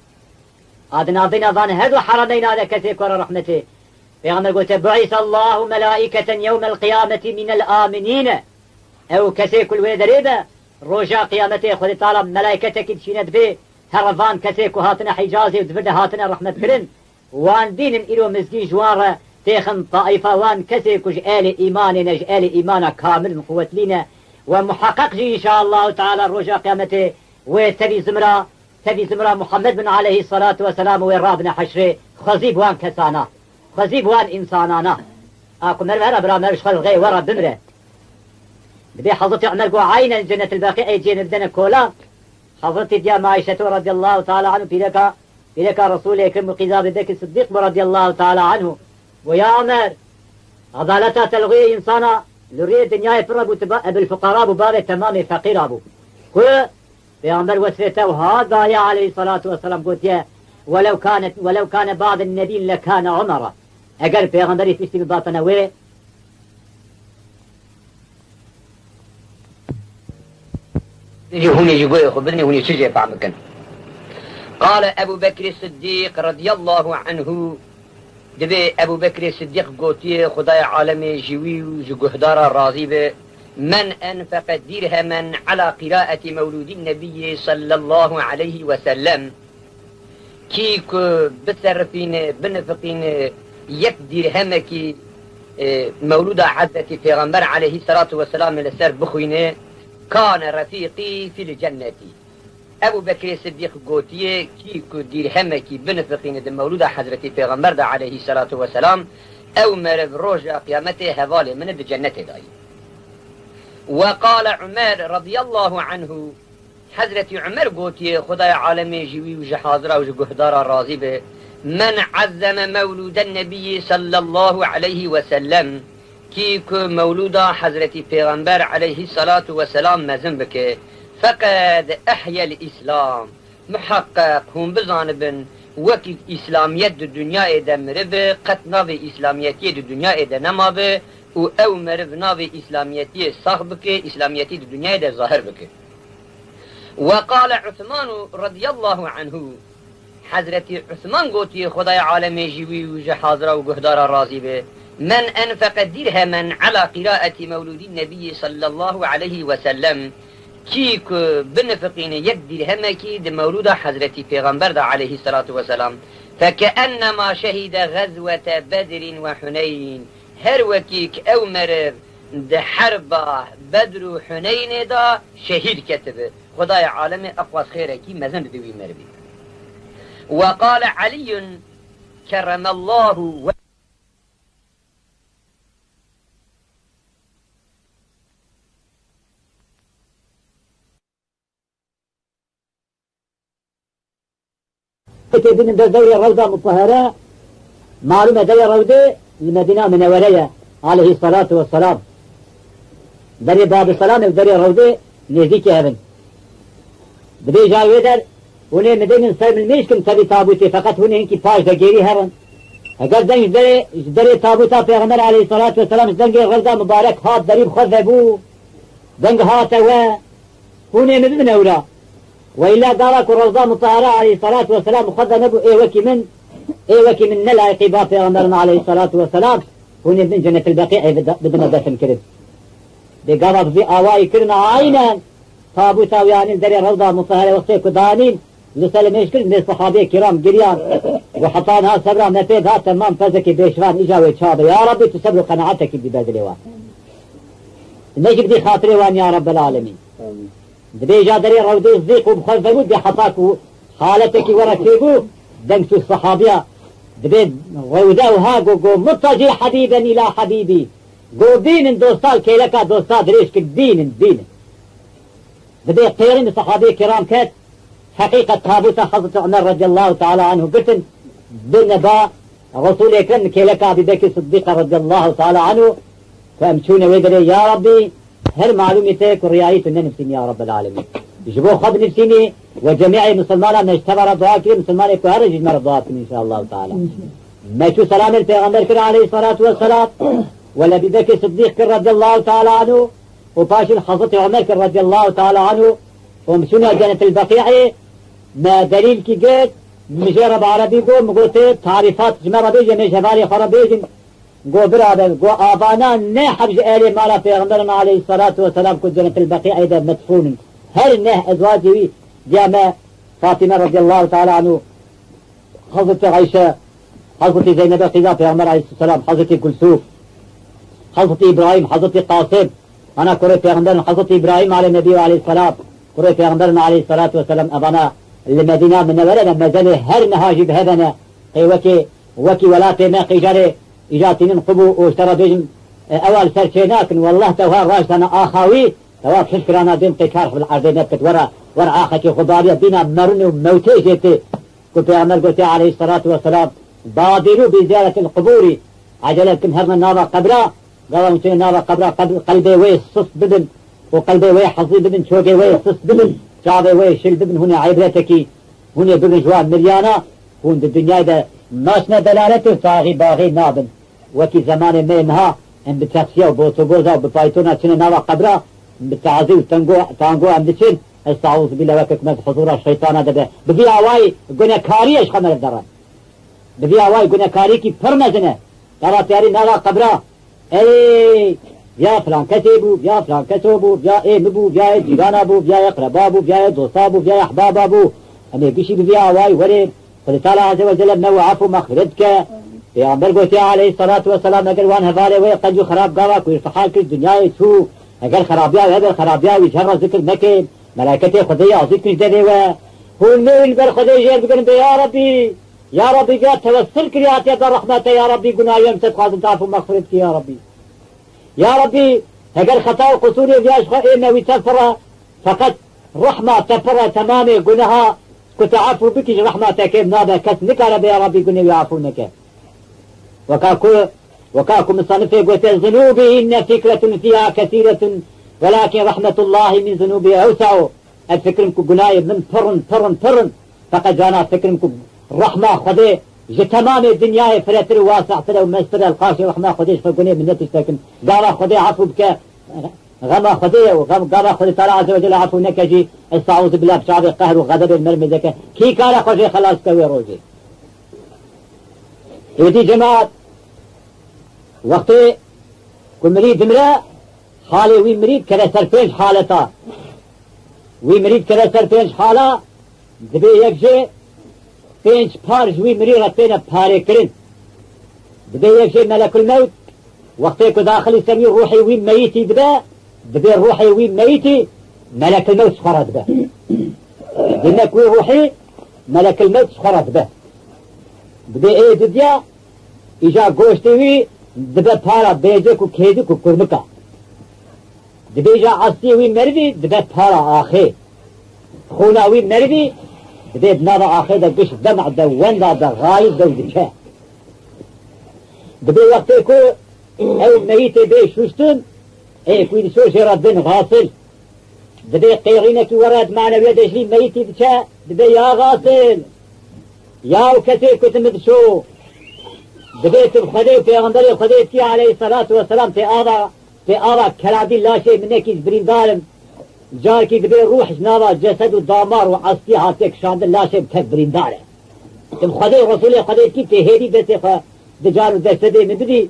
A di navbêna van her du herameyna de kesê ku re rehmetê. Pêxember gote, "Bu'îse Allahu melâiketen yewmel qiyameti minel âminîne." Ew kesê ku li wê derê be, roja qiyametê Xwedê Teala melaîketekî dişîne dibê, here van kesê ku hatine Hicazê û di vir de hatine rehmet kirin, wan dînin îro mizgîn ji wan re têxin Taîfa, wan kesê ku ji ehlê îmanê ne, ji ehlê îmana kamil in, quwetlî ne. We muheqeq jî înşaallahu teala roja qiyametê wê tevî zimra, tevî zimra Muhammed bin aleyhisselatu vesselam û wê radine heşrê, xwezî bi wan kesana, xwezî bi wan însanana. A ku meriv here bira meriv ji xwe li rê we re bimire. Dibê Hezretî Umer got, aynen Cennetil Beqî'ê cê min bidene kola. Hezretî diya me Ayşeto radiyallahu teala anhu, pîreka, pîreka Resûlê Ekrem û qîza Ebû Bekir Siddîq bû radiyallahu teala anhu. Got, ya Umer, edaleta te li rûyê însana, li rûyê dinyayê pir bû, tu ba-, Ebul Fuqara bû, bavê temamê feqîra bû. Ku Pêxember wesfê te wiha daye aleyhisselatu vesselam, gotiye, "Welew kane, welew kane ba'den nebîn lekane Umera." Eger Pêxemberî tiştî bibate ne wê, Jî hûnê jî guhê xwe bidinê, hûnê çi jê fehm bikin. Qale Ebu Bekrê Siddîq radiyallahu anhu, dibê Ebu Bekrê Siddîq gotiye, Xwedayê alemê ji wî û ji guhdara razî be, "Men enfeqe dîrhemen ala qiraeti mewlûdîn nebiyyi sallallahu aleyhi ve sellem." Kî ku biserifîne, binifiqîne yek dîrhemekî, e, mewlûda Hezretî Pêxember aleyhisselatu vesselamê li ser bixwîne, kane refîqî fil cennetî. Ebû Bekrê Siddîq gotiye, kî ku dîrhemekî binifiqîne di mewlûda Hezretî Pêxember de aleyhisselatu vesselam, ew meriv roja qiyametê hevalê min e, di cennetê de ye. Ve qale Umer radiyallahu anhu, Hezretî Umer gotiye, Xwedayê alemê ji wî û ji hazira û ji guhdara razî be, "Men ezzeme mewlûden nebiyyi sallallahu aleyhi ve sellem", kî ku mewlûda Hezretî Pêxember aleyhisselatu vesselam mezin bike, "feqed ehyel Îslam." Miheqeq hûn bizanibin, wekî Îslamiyet di dinyayê de miribe, qet navê Îslamiyetiyê di dinyayê de nemabe û ew meriv navê Îslamiyetiyê sax bike, Îslamiyetî di dinyayê de zahir bike. Ve qale Usmanu radiyallahu anhu, Hezretî Usman gotiye, Xwedayê alemê ji wî û ji hazira û guhdara razî be, "Men enfeqe dîrhemen ala qiraeti mewlûdî nebiyyi sallallahu aleyhi ve sellem", kî ku binifiqîne yek dîrhemekî di mewlûda Hezretî Pêxember de aleyhisselatu vesselam, "fekeenema şehîde gazwete Bedrin ve Huneyn", her wekî ku ew meriv di herba Bedr û Huneynê de şehîd ketibi. Xwedayê alemê eqwas xêrekî mezin bide wî merivî. Ve qale Elîyun kerremallahu we Pekê bînin ber dewrê Rewda Mutahhara, malûm e derê Rewdê li Medîna Minewere ye, aleyhisselatu vesselam. Derê Babî Selamê û derê Rewdê nêzdîkî hev in. Dibêje wê der, hûn ê min dênin ser min mêşkin tevî tabûtê, feqet hûn ê hinkî paş de gêrî herin. Eger deng ji derê, ji derê tabûta Pêxember aleyhisselatu vesselam ji dengê Rewda Mubarek hat derî bi xwe vebû, deng hate we, Hûn ê min bibin ewra. Weyla gava ku Rewza Mutahara aleyhissalatu vesselam bi xwe de nebû, ê wekî min, ê wekî min ne layiqî ba Pêxember in aleyhissalatu vesselam, hûn ê bin Cennetil Beqî'ê bide-, bidine defin kirin. Bê gava bi vî awayî kirine aynen, tabûta wî anîn derê Rewza Mutahara wextê ku danîn, li ser mêj kirin, bê sahabê kiram giriyan. Û heta niha sebra me pê da temam, pezekê bêşivan îca wê çabe. Ya Rabbî, tu sebr û qenaetekî bidî ber dilê wan. Ne jî bidî xatirê wan ya Rabbel Alemîn. Amîn. Dibê ja derê rewdê zîq û bi xwe vebû, dê heta ku haletekî were çêbû, deng çû sehabiya. Dibê rewde wiha got, got, "Muttacî hebîben îla hebîbî." Got, "Bînin dosta, kêleka dosta dirêj kir, bînin, bînin." Dibê qêrin bi sehabê kiram ket, heqîqet tabûta Hezretî Umer radiyallahu teala anhu girtin, birine ba Resûlê kirin, kêleka Ebî Bekir Sidîqe radiyallahu teala anhu, ku em çûne wê derê, ya Rabbî, her malûmî te ku riyayî tu nenivîsîn ya Rabbel alemîn. Ji bo xwe binivîsînî we cemîeyê misilmana me ji te ve re dua kirî, misilmanê ku here jî ji me re dua bikin înşaallahu teala. Me çû selamê li Pêxember kir aleyhissalatu vesselam, we li Ebî Bekir Sidîq kir radiyallahu teala anhu, û paşî li Hezretî Omer kir radiyallahu teala anhu, û em çûne Cenetil Beqî'ê, me delîlkî girt, min jê re bi erebî got, min got, "Tarîfat ji me re bêje, me ji hevalê xwe re bêjin." Got, "Birader, got, avana ne heb ji ehlê mala Pêxember in aleyhissalatu vesselam ku Cenetil Beqî'ê de medfûn in. Her neh ezwacê wî diya me Fatîme radiyallahu teala anhu, Hezretî Ayşe, Hezretî Zeynebe qîza Pêxember aleyhisselam, Hezretî Gulsûm, Hezretî Îbrahîm, Hezretî Qasim, ana kurê Pêxember in, Hezretî Îbrahîm alê Nebî aleyhisselam, kurê Pêxember in aleyhissalatu vesselam, evana li Medîna Minewere de mezelê her niha jî bi hev e ne. Qê wekê, wekî welatê me qîjarê îca tînin qubû û ji te re bêjin, e, ewa li ser çê nakin, wellah te wiha raştane axa wî, tewa pişt kirana dên qê karx bil erdê nebikit, were, were axekê xwe bariye, bîna merûnê û mewtê jê tê. Ku Pêxember gotiye aleyhissalatu vesselam, "Badirû bi ziyaretil qubûrî", ecele bikin herine nava qebra, gava hûn çûne nava qebra, qeb-, qelbê wê sist bibin û qelbê wê hezî bibin, çokê wê sist bibin, çavê wê şil bibin, hûn ê ibretekî, hûn ê bibin ji wan miryana, hûn di dinyayê de naçine delaletê û taxî baxî nabin. Wekî zemanê me yê niha, em bi teksiya û bi otoboza û bi faytona çine nava qebra, em bi tazî û tengo, tango em diçin, estağfirullah, weke ku me bi huzura şeytana de be. Bi vî awayî gunekariyê ji xwe meriv derin. Bi vî awayî gunekariyekî pir mezin e. Te ra tiyarî nava qebra. Ey, viya filan kesê bû, viya filan keso bû, viya ê min bû, viya ê cîrana bû, viya ê qreba bû, viya ê dosta bû, viya ê ehbaba bû. Em ê gişî bi vî awayî werê Xwedê Teala Azze ve Celle me û efû mexfiret bike. Pêxember gotiye aleyhissalatu vesselam, eger wan hevalê wê qenc û xerab gava ku îrtihal kir dinyayê çû, eger xerabiya wî hebe, xerabiya wî ji hev re zikir neke, melayketê Xwedê yazî dikin ji devê we. Hûn mêrin li ber Xwedê jêr bigirin bê, ya Rabbî, ya Rabbî, viya tewessul kiriye hatiye te rehmete, ya Rabbî, gunahê me te dixwazin te efû mexfiret bikî, ya Rabbî. Ya Rabbî, heger xeta û qisûrê viya ji xwe ê me wî te pir e, feqet rehma te pir e, temamê guneha ku te efû bikî ji rehma te kêm nabe, kes nikare bê ya Rabbî gunê wî efû neke. Weka ku, weka ku musanifê gote, "Zunûbî hinne fikretun fîha kesîretun, welakîn rehmetullahî min zunûbî ewse'u." Ez fikirim ku gunahê min pir in, pir in, pir in. Feqet cana fikirim ku rehma Xwedê ji temamê dinyayê firetir û wase'tir e û meztir e, li qaşê rehma Xwedê ji xwe gunê min ne tiştekin. Gava Xwedê efû bike, xema Xwedê ye û xem-, gava Xwedê Teala Azze ve Celle efû neke jî, estağfirullah, bi çavê qehr û xedebê li me mêze ke. Kî kare xwe jê xelas bike wê rojê? Êdî cemaat, wextê ku mirî dimire, halê wî mirî dikeve ser pênc haleta. Wî mirî dikeve ser pênc hala, dibê yek jê pênc par ji wî mirî re têne parêkirin. Dibê yek jê melekul mewt, wextê ku daxilî ser wî ruhê wî meyitî dibe, dibê ruhê wî meyitî melekul mewt ji xwe re dibe. Dibê ku wî ruhî melekul mewt ji xwe re dibe. Dibê ê didiya, îja goştê wî dibe para bêcek û kêdik û kurmika. Dibê îja estiyê wî merivî dibe para axê. Xûna wî merivî dibê di nava axê de giş dem de wenda de xayib de û diçe. Dibê wextê ku ew meyitê bê şuştin, ê ku wî diço jê re din xasil. Dibê qêrînekî were di manewiyê de ji vî meyitî diçe, dibê ya xasil. Ya ew kesê ku tu min diço. Dibê tu bi Xwedê û Pêxemberê Xwedê dikî aleyhisselatu vesselam tê ava Tê ava keladî laşê min nekî ji birîndar im. Carekî dibê rûh ji nava cesed û damar û estî hatiye kişandin, laşê min tev birîndar e. Tu bi Xwedê û Resûlê Xwedê dikî tê hêdî destê xwe di car û destedê min bidî,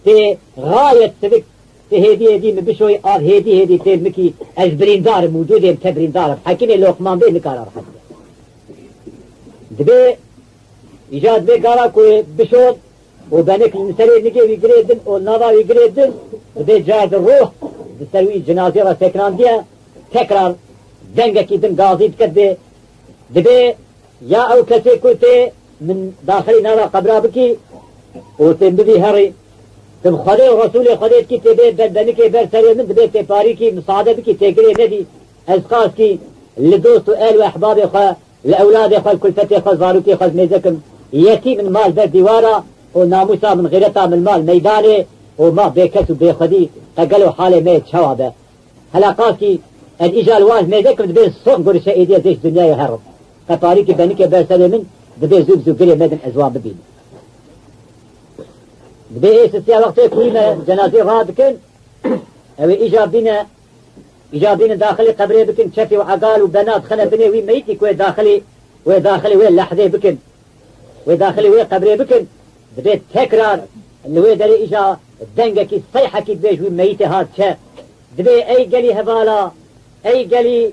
tê xayet sivik, tê hêdî hêdî min bişoyî, av hêdî hêdî tê min kî ez birîndar im, wicûdê min tev birîndar e. Hekîmê Loqman Bey nikare rehet be. Dibê Îca dibê gava ku bişo û benik li serê nigê wî girê din û nava wî girê din, dibê car di rûh di ser wî cinazê re sekinandiye, tekrar Dengekî din gazî dike dibê, dibê ya ew kesê ku tê min daxilî nava qebra bikî û tê min bibî herî, tu bi Xwedê û Resûlê Xwedê dikî tê bê ber benikê ber serê min dibê tê parîkî misaade bikî tê girê nedî. Ez qaskî li dost û el û ehbabê xwe, li ewladê xwe, li kulfetê xwe, zarokê xwe ez mêze kim. Yetî min mal ber dîwara û namûsa min xêreta min mal meydanê û ma bêkes û bêxwedî qe gelo halê me yê çawa be? Hela qaskî ez îja li wan mêze kim dibê sox gurişe êdî ez ê ji dinyayê herim. Qe parîkî benikê ber serê min dibê zû bi zû girê me din ez wan bibînim. Dibê ê sisiya wextê ku me cenazî radikin, ew ê îja bîne, îja bînin daxilî qebrê bikin, çepî û egal û bena dixine binê wî meyitî ku wê daxilî, wê daxilî wê lehdê bikin. Wê daxilî wê qebrê bikin, dibê tekrar li wê derê îja dengekî seyhekî dibê ji wî meyitê hat çe. Dibê ey gelî hevala, ey gelî,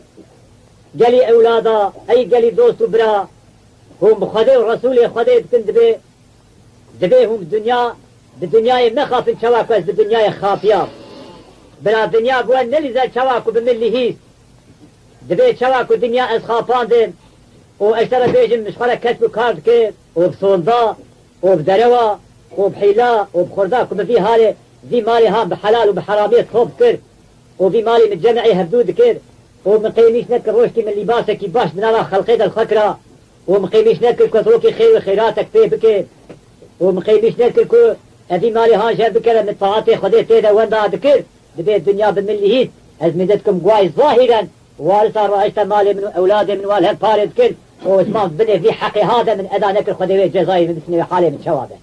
gelî ewlada, ey gelî dost û bira, hûn bi Xwedê û Resûlê Xwedê dikin dibê, dibê hûn bi dinya, bi dinyayê mexafin çawa ku ez bi dinyayê xafiya. Bila dinya bi we nelîze çawa ku bi min lihîst. Dibê çawa ku dinya ez xapandim û ez te re bêjim min ji xwe re kesb û kar dikir û bi sonda û bi derewa û bi hîla û bi xurda ku min vî halê, vî malê han bi helal û bi heramiyê top kir û vî malê min cem'ê hevdû dikir û min qêmîş nekir rojkî min lîbasekî baş di nava xelqê de li xwe kira û min qêmîş nekir ku ez rokî xêr û xêratek pê bike û min qêmîş nekir ku ez vî malê han ji hev bikeve min taetê Xwedê tê de wenda dikir, dibê dinya bi min lihîst, ez mêze dikim guay zahîren, warisa rahişte malê min û ewladê min wan hev parê dikin û Osman binê vî heqê ha de min eda nekir Xwedê wê cezayê min bisinê wê halê min çawa be.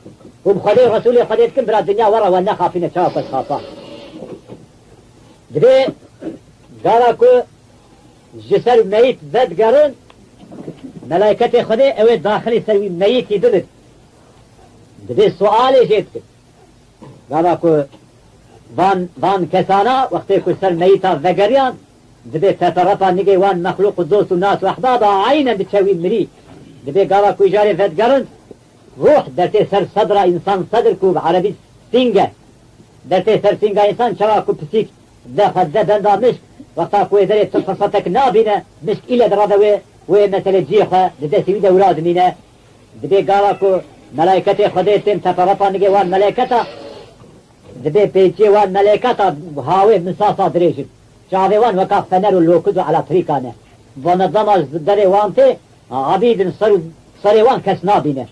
Û bi Xwedê û Resûlê Xwedê dikim bira dinya we re we nexafîne çawa ku ez xafa. Dibê gava ku ji ser meyît vedigerin, melayketê Xwedê ew ê daxilî ser wî meyîtî bibin. Dibê sualê jê dikin. Gava ku van, van kesana wextê ku ser meyîta vegeriyan, dibê teperepa nigê wan mexlûq û dost û nas û ehbaba aynen diçe wî mirî. Dibê gava ku îjarê vedigerin, ruh dertê ser sedra însan, sedr ku bi erebî sîng e. Dertê ser sînga însan çawa ku pisîk de xwe de benda mişk, wexta ku wê derê tu firsetek nabîne, mişk île direve wê, wê mesele cihê xwe di destê wî de wira dimîne. Dibê gava ku melayketê Xwedê tên teperepa nigê wan melayketa, dibê pêçiyê wan melayketa hawê misasa dirêj in. Çavê wan weka fener û lokuz û eletrîka ne. Vanedama ji derê wan tê, abîdin ser û serê wan kes nabîne.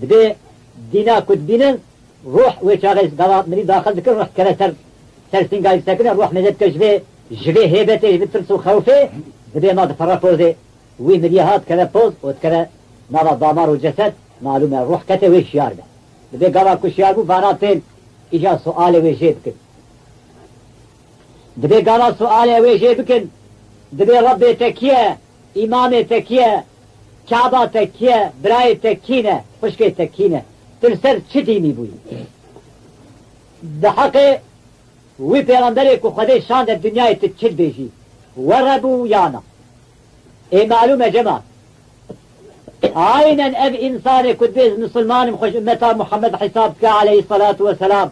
Dibê dîna ku dibînin, ruh wê çaxê gava mirî daxil dikin, ruh dikeve ser, ser sînga wî disekine, ruh mêze dike ji vê, ji vê hêbetê, ji vê tirs û xewfê, dibê ma dipere pozê wî miriyê ha dikeve poz û dikeve nava damar û cesed, malûm e, ruh kete wê şiyar be. Dibê gava ku şiyar bû, vana tên îja sualê wê jê bikin. Dibê gava sualê wê jê bikin, dibê Rebbê te kî ye, îmamê te kî ye, Kaba te kî ye, birayê te kî ne, xwişkê te kî ne? Tu li ser çi dînî bûyî? Di heqê wî pêxemberê ku Xwedê şande dinyayê tu çi dibêjî? Were bû ya na? Ê malûm e cema. Aynen ev însanê ku dibê ez misilman im, xwe ji ummeta Muhammed hesab dike aleyhisselatu vesselam.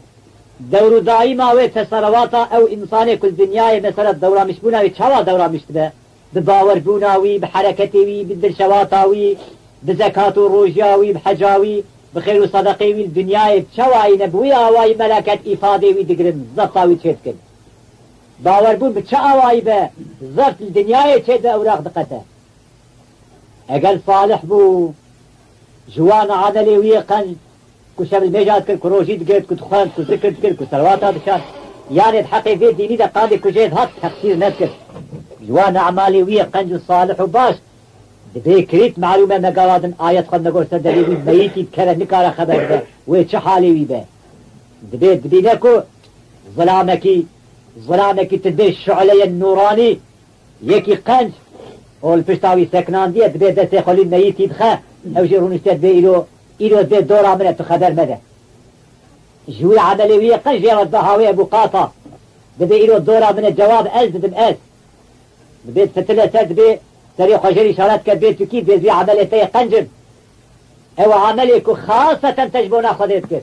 Dewr û daîma wê, teserewata ew însanê ku li dinyayê mesela dewramişbûna wê çawa dewramiş dibe? Bi bawerbûna wî, bi hereketê wî, bi dilşewata wî, bi zekat û rojiya wî, bi heca wî, bi xêr û sedeqê wî li dinyayê bi çi awayî ne, bi wî awayî meleket îfadê wî digirin, zefta wî çêdikin. Bawerbûn bi çi awayî be, zeft li dinyayê çêdibe, ewraq diqete. Eger salih bû, ji wan emelê wî yê qenc, ku şev li mêja dikir, ku rojî digirt, ku dixwend, ku zikir dikir, ku selawata dişand, yanê di heqê vê dînî de qandê ku jê dihat teqsîr nedikir. Ji wan emalê wî yê qenc û salih û baş, dibê kirît, malûm e, me gava din ayet xwend, me got ser derê wî meyîtî dikeve, nikare xeber bide, wê çi halê wî be. Dibê dibîne ku zilamekî, zilamekî tu dibê şu'leyên nûranî, yekî qenc û li pişta wî sekinandiye, dibê destê xwe lî meyîtî dixe, ew jî rûnişte dibê îro, îro dê dora min e, tu xeber mede. Ji wî emelê wî yê qenc jê re dibe hawê Ebû Qata. Dibê îro dora min e, cewab ez didim ez. Dibê fitile ser, dibê serê xwe jê re îşaret ke bê tu kî, dibê ji wî emelê te yê qenc im. Ew emelê ku xaseten te ji bona Xwedê dikir.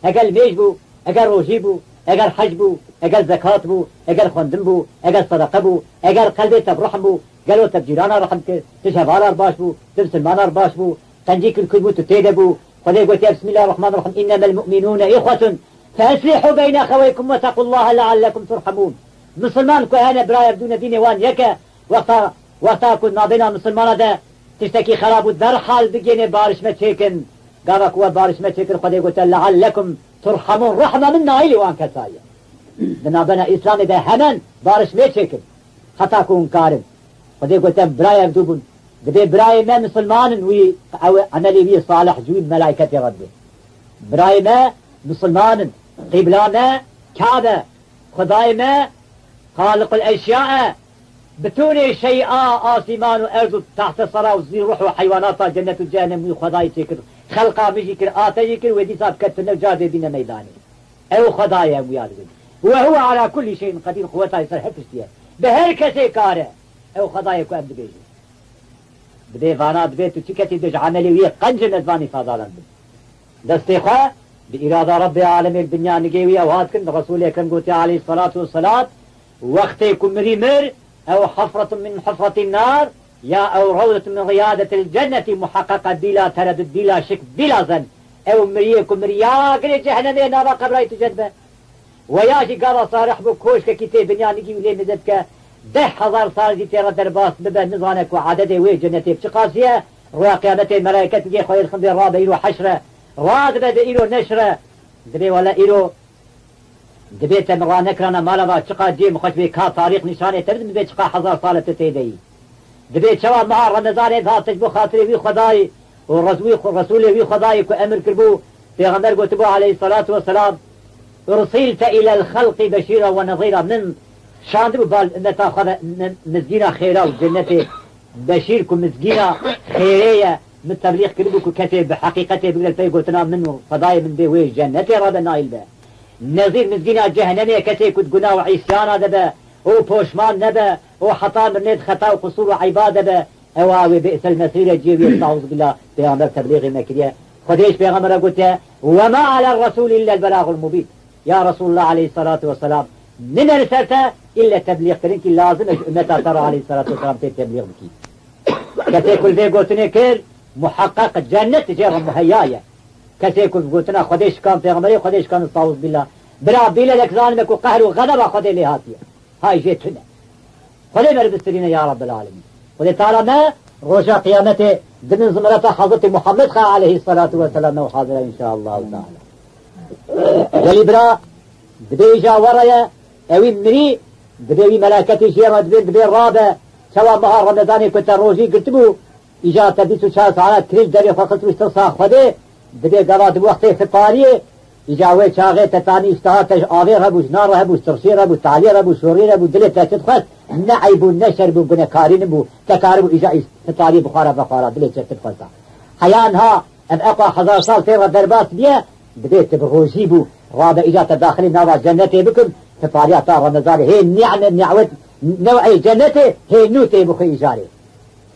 Eger limêj bû, eger rojî bû, eger hec bû, Eger zekat bû, eger xwendin bû, eger sedeqe bû, eger qelbê te bi rehm bû, gelo te bi cîrana rehm kir, tu ji hevalar baş bû, tu bi silmanar baş bû, qencî kir kûr bû, tu tê de bû. Xwedê gotiye, Bismillahirrahmanirrahim, "Innemel mu'minûne îxwetun, fe eslihû beyne exeweykum ve tequllahe leallekum turhemûn." Misilman ku hene birayê bi dûne dînê wan yek e, wexta, wexta ku nabêna misilmana de tiştekî xerab û derhal bigênê barişme çêkin. Gava ku we barişme çêkir, Xwedê gote, "Leallekum turhemûn", rehma min naîlî wan kesa ye. Di navbena Îslamê de hemen barişmê çêkin. Heta ku hûn karin. Xwedê gote, "Birayê ev dû bûn." Dibê birayê me misilman in, wî ew emelê wî salih ji wî melayketê re dibe. Birayê me misilman in. Qîbla me Kabe. Xwedayê me Xaliqul Eşya e. Bitûnê şey'a, asîman û erz û tehte sera û zî ruh û heywanata cennet û cehennem wî Xwedayê çêkir. Xelqa min jî kir, a te jî kir, wê dîsa biket tune û car dê bîne meydanê. Ew Xwedayê em wiya dibin. Ve huve ala kullî şeyin qedîr, quweta li ser her tiştî ye. Bi her kesê kar e. Ew Xwedayê ku em dibêjin. Dibê vana dibê tu çi kesî dij emelê wî qencin ez van îfadan bin. Destê xwe bi îrada Rebbê alemê li dinya nigê wî ew hat kin, Resûlê Ekrem gotiye aleyhisselatu vesselam, wextê ku mirî mir, ew hufretun min huferin nar, ya ew rewdetun min riyadetil cennetî muheqeqe bîla teredud, bîla şik, bîla zen. Ew miriyê ku miriya girê cehenemê nava qebrayê tu cedibe. Weya jî gava sarih bû, koşkekî tê binya nigî û lê nizeb ke deh hezar sal jî tê re derbas bibe, nizane ku ededê wê cenetê bi çiqasî ye, roya qiyametê melaiket nigê xwe yê dixin vê rabe îro heşre, radibe de îro neşre, dibê wele îro, dibê te min ranekirana mala va çiqa cê min xweş bê ka tarîx nîşanê te bidim, dibê çiqa hezar sal e tu tê de yî. Dibê çawa meha Remezanê dihat ji bo xatirê wî Xwedayê û Res-, wî Xwe-, Resûlê wî Xwedayê ku emir kiribû, Pêxember gotibû aleyhisselatu vesselam, "Ursilte ilel xelqî beşîra ve nezîra." Min şandibû bal ummeta xwe ve mi-, mizgîna xêra û cennetê beşîr ku mizgîna xêrê ye, min teblîx kiribû ku kesê bi heqîqetê bigire pey gotina min û Xwedayê min bê wê cennetê re be naîl be. Nezîr mizgîna cehenemê ye, kesê ku di guna û îsyana de be û poşman nebe û heta mirinê di xeta û qisûr û eyba de be, ewa wê bi'sel mesîr e, cihê wî estağfirullah, Pêxember teblîxê me kiriye. Xwedê ji Pêxembera gotiye, "Ve ma alel resûlî illel belagul mubîn." Ya Resûlullah aleyhisselatu vesselam, nine li ser te îlle teblîxkirin kî lazim e ji ummeta te re aleyhisselatu vesselam tê teblîx bikî. Kesê ku li vê gotinê kir, muheqeq cennet jê re muheya ye. Kesê ku gotina Xwedê şikan, Pêxemberê Xwedê şikan, estağfirullah. Bira bîle lek zanime ku qehr û xedeba Xwedê lê hatiye. Hay jê tune. Xwedê me li bistirîne ya Rabbel Alemîn. Xwedê Teala me roja qiyametê di bin zimreta Hezretî Muhammed xe aleyhisselatu vesselam me hazire înşaallahu teala. Gelî bira, dibê îja we re ye, ewî mirî, dibê wî meleketî jê re dibê, dibê rabe, çawa meha Remezanê ku te rojî girtibû, Îja te bîst û çar saet kirî, devê xwe xist û tirsa Xwedê, dibê gava di wextê fitariyê, îja wê çaxê te tanî îşteha te ji avê re bû, ji nan re hebû, ji tirşî re bû, taliyê re bû, şorî re bû, dilê te çi dixwest, ne eyb bû, ne şer bû, gunekarî nibû, te karibû îja îş-, fitariyê bi xwe re vexwara, dilê çi dixwesta. Heya niha ev eqa hezar sal tê re derbas biye, dibê tu bi rojî bû, rabe îja te daxilî nava cennetê bikim, fitariya ta Remezanê hê nîme, nîwet, new'ê cennetê hê nû tê bixwe îjarê.